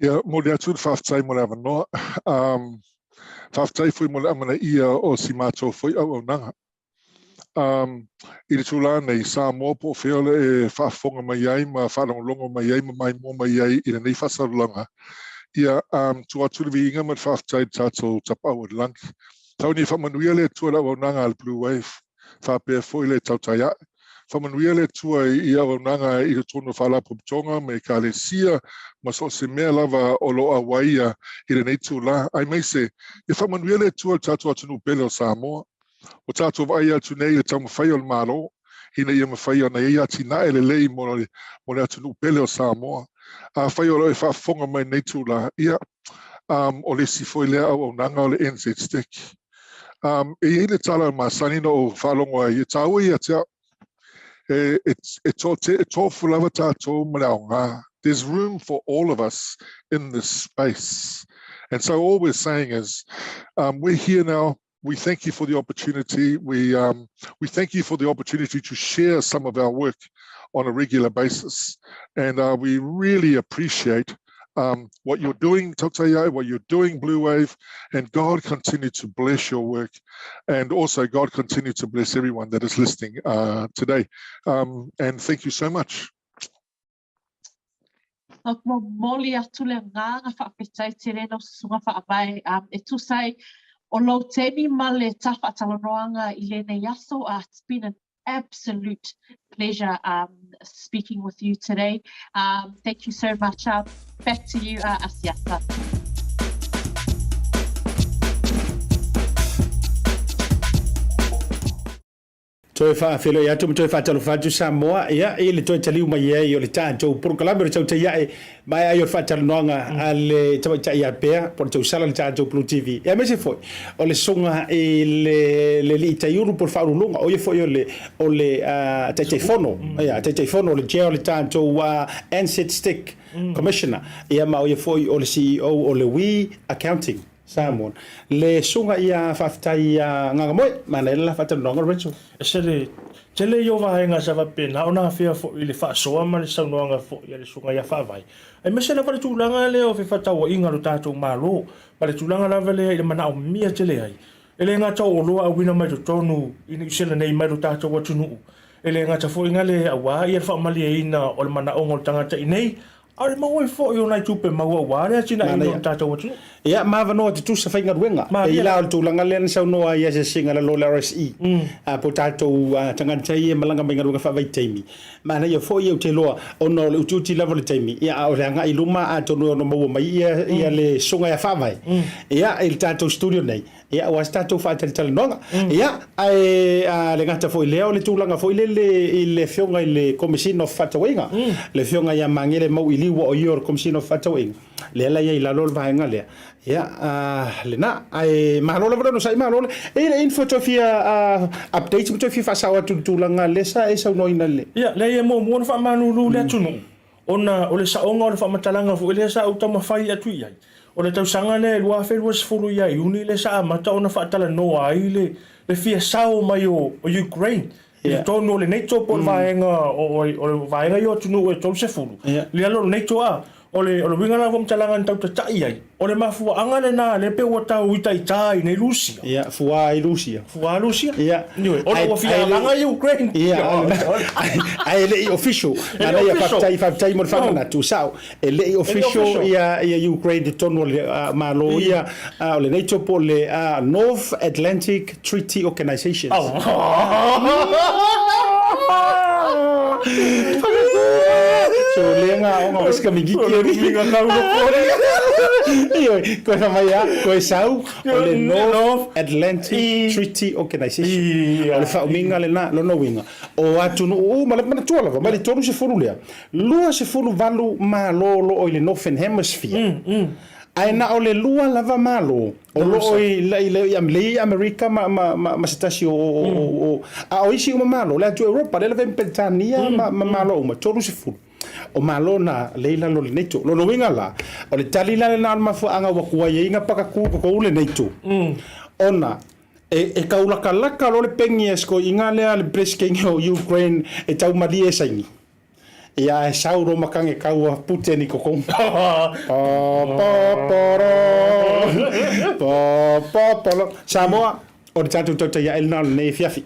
Ia, momoli atu le faafetai mo le avanoa. Um, faafetai foi mo le amanaia o si matou foi auaunaga. Um, I le tulaga nei, Samoa po o fea o le e faafofoga mai ai ma faalogologo mai ai ma maimoa mai ai i lenei faasalalaga, ia, um, tuu atu le viiga ma le faafetai i le tatou Tapaau o le Lagi. Tau ina ia faamanuia le Atua i le auaunaga a le Blue Wave, faapea foi le tautai ae. Faamanuia le Atua i auaunaga i totonu o Faalapotopotoga ma Ekalesia ma so o se mea lava o lo o auaia i lenei itula, aemaise ia faamanuia le Atua i le tatou atunuu pele o Samoa. Ua tatou vaai atu nei i le taumafai o le Malo ina ia mafai ona i ai atinae lelei mo le, mo le atunuu pele o Samoa. Afai o lo o e faafofoga mai i lenei itula, ia, um, o le isi foi lea auaunaga o le NZSTIC. Um, e i ai le tala masani na ou faalogo ai, e tāua ia te au. E, e, e, to, te, e tofu lava tātou ma le aoga. There's room for all of us in this space. And so all we're saying is, um, we're here now, we thank you for the opportunity. We, um, we thank you for the opportunity to share some of our work on a regular basis. And uh, we really appreciate um, what you're doing, Tautai, what you're doing, Bluewave, and God continue to bless your work. And also, God continue to bless everyone that is listening uh, today. Um, and thank you so much. Nō te momoli atu le agaga faafetai tele lau susuga faavae um, e tusa ai o lou taimi ma le ta faatalanoaga i lenei aso. Uh, it's been an absolute pleasure um, speaking with you today. Um, thank you so much. Uh, back to you, uh, Asiata. Toe faafeiloai atu ma toe faatalofa atu Samoa, ia, i le toe taliu mai ai o le tatou polokalame o le tautai ae maea ai o le faatalanoaga a le tamaitai ia Pea po o le tausala i le tatou Blue TV. Ia aemaise foi o le susuga i le le alii Taiulu po o le Faauluuluga, o ia foi o le o le Taitaifono, ia, Taitaifono o le Chair o le tatou NZ Stick Commissioner, ia ma o ia foi o le CEO o le We Accounting. Samoan. Le susuga ia faafetai ia Gagamoe, manaia le la faatalanoaga Lorenzo. Ese le tele ia o vaega sa faapena ona afea foi i le faasoa ma le saunoaga foi a le susuga ia Faavae, aemaise lava le tulaga lea o fefatauaiga a lo tatou Malo, ma le tulaga lava lea i le manaomia tele ai. E le gata o oloa auina mai totonu i Niu Sila nei mai lo tatou atunuu, e le gata foi gale aua ia le faamalieina o le manaoga o le tagata i nei, A o le maua ai foi o nai tupe maua aua le atinaeina o le tatou atunuu. Ia, ma avanoa tutusa faigaluega. E i la o le tulaga lea na saunoa ai asiasiga i lalo o le RSE, po o tatou tagata ia e malaga mai galuega faavaitaimi. Manaia foi ou te iloa, ona o le utiuti lava o le taimi, ia, a o le agai i luma atonu e ono maua mai ia le susuga ia Faavae, ia, i le tatou studio nei. Ia, aua se tatou faatalitalanoaga. Ia, ae a le gata foi i lea, o le tulaga foi lele i le Afioga i le Komesina o Fefaatauaiga, le Afioga ia Magele Mauiliu o ia o le Komesina o Fefaatauaiga, lea la e i ai i lalo le vaega lea. Ia, a, lena. Ae malo lava le onosai, malo le. E i ai le info e toe fia update ma toe fia faasao atu i le tulaga lea sa e saunoaina i le. Ia, leai e muamua ona faamalulu le atunuu. Ona o le saoga o le faamatalaga foi lea sa ou taumafai atu i ai, o le tausaga lea e 2020 ia Iuni lea sa amata ona faatalanoa ai le le fia sao mai o Ukraine i totonu o le NATO po o le vaega o le vaega ia o atunuu e 30 i lalo o le NATO. A o le o le uiga la o le faamatalaga na tau tatai ai, o le mafuaaga lena lea pei ua tau itaita ai nei Rusia. Ia, fua ai Rusia. Fua Rusia? Ia. Ioe, ona ua fia alaga Ukraine. Ia, ae le i official. E le i official. Faafetai, faafetai mo le faamanatu. Sao, e le i official ia, ia Ukraine i totonu o le Malo ia, o le NATO po o le North Atlantic Treaty Organization. So lea ngā onga o sika migiki o ni. Minga kau no kore. Ioe, koe whamai a, koe sau, o le North Atlantic Treaty Organization. O le whauminga le na, lona uiga. O atunuu uma, le manatua lava, mai le 30 lea, 28 malo o lo o i le Northern Hemisphere. Ae na o le lua lava Malo o lo o i i Amerika ma ma ma se tasi o o a o isi uma Malo, le atu Europa, lea lava i Peretania ma ma Malo uma, 30 o Malo na lea i lalo o le NATO. O lona uiga la, o le tali la lena o le mafuaaga ua tuai ai na pakakū totonu le NATO, ona e e taulakalaka loa le pegi a si toeaina lea le Peresetene o Ukraine e taumalie e saini. Ia ae sau lo makange kaua Putin i totonu. Pa pa pa ra. Pa pa pa ra. Samoa, o le tatou tautai ae lena o lenei afiafi.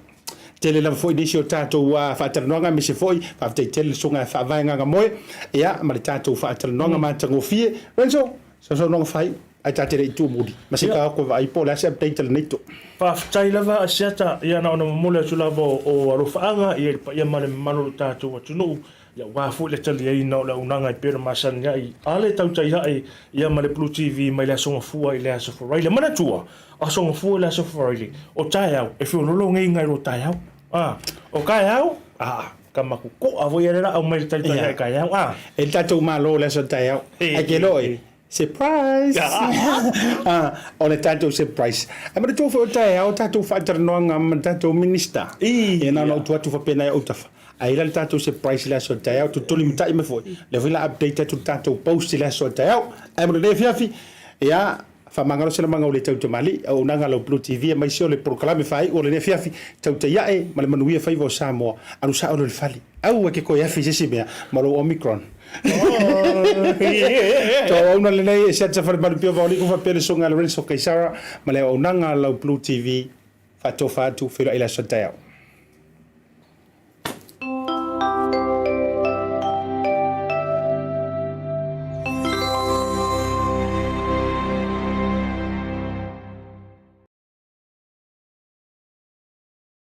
Tele lava foi nisi o tatou faatalanoaga aemaise foi faafetai tele le susuga ia Faavae Gagamoe ia ma le tatou faatalanoaga matagofie. Renzo, sausaunoaga faaiu ae ta te le i tuumuli ma se taoko e vaai po o le a se update a le NATO. Faafetai lava Asiata, ia na ona momoli atu lava o alofaaga ia i le paia ma le mamalu o lo tatou atunuu, ia aua foi le taliaina o le auaunaga e pei ona masani ai a le tautai ae ia ma le Blue TV mai le Aso Gafua i le Aso Faraile. Manatua, Aso Gafua i le Aso Faraile, o taeao e feololo nei nai lo taeao. A, o taeao, aa, ka makuku'a foi ia le laau mai le taitai ae taeao, a. E le tatou Malo i le aso taeao. Ae ke loa oe, Surprise! O le tatou surprise. Ae manatua foi o taeao tatou faatalanoaga ma le tatou Minister. Ia na ona ou tuu atu faapena i ou tafa. Ae i ai la le tatou surprise i le aso taeao, tulimatai mai foi. O lea foi o le a update atu le tatou post i le aso taeao. Ae mo lenei afiafi, ia, faamagalo se lamaga ua le tautamalii, auaunaga a lau Blue TV aemaise o le polokalame faaiu o lenei afiafi, tautai ae ma le manuia faiva o Samoa. Alu sao loa i le fale. Aua e te toe afi i se isi mea ma lou Omicron. To auauna lenei e siata falemanu pia vaoliku faapea le susuga ia Lorenzo Kaisara ma le auaunaga a lau Blue TV. Faatofa atu, feiloai i le aso taeao.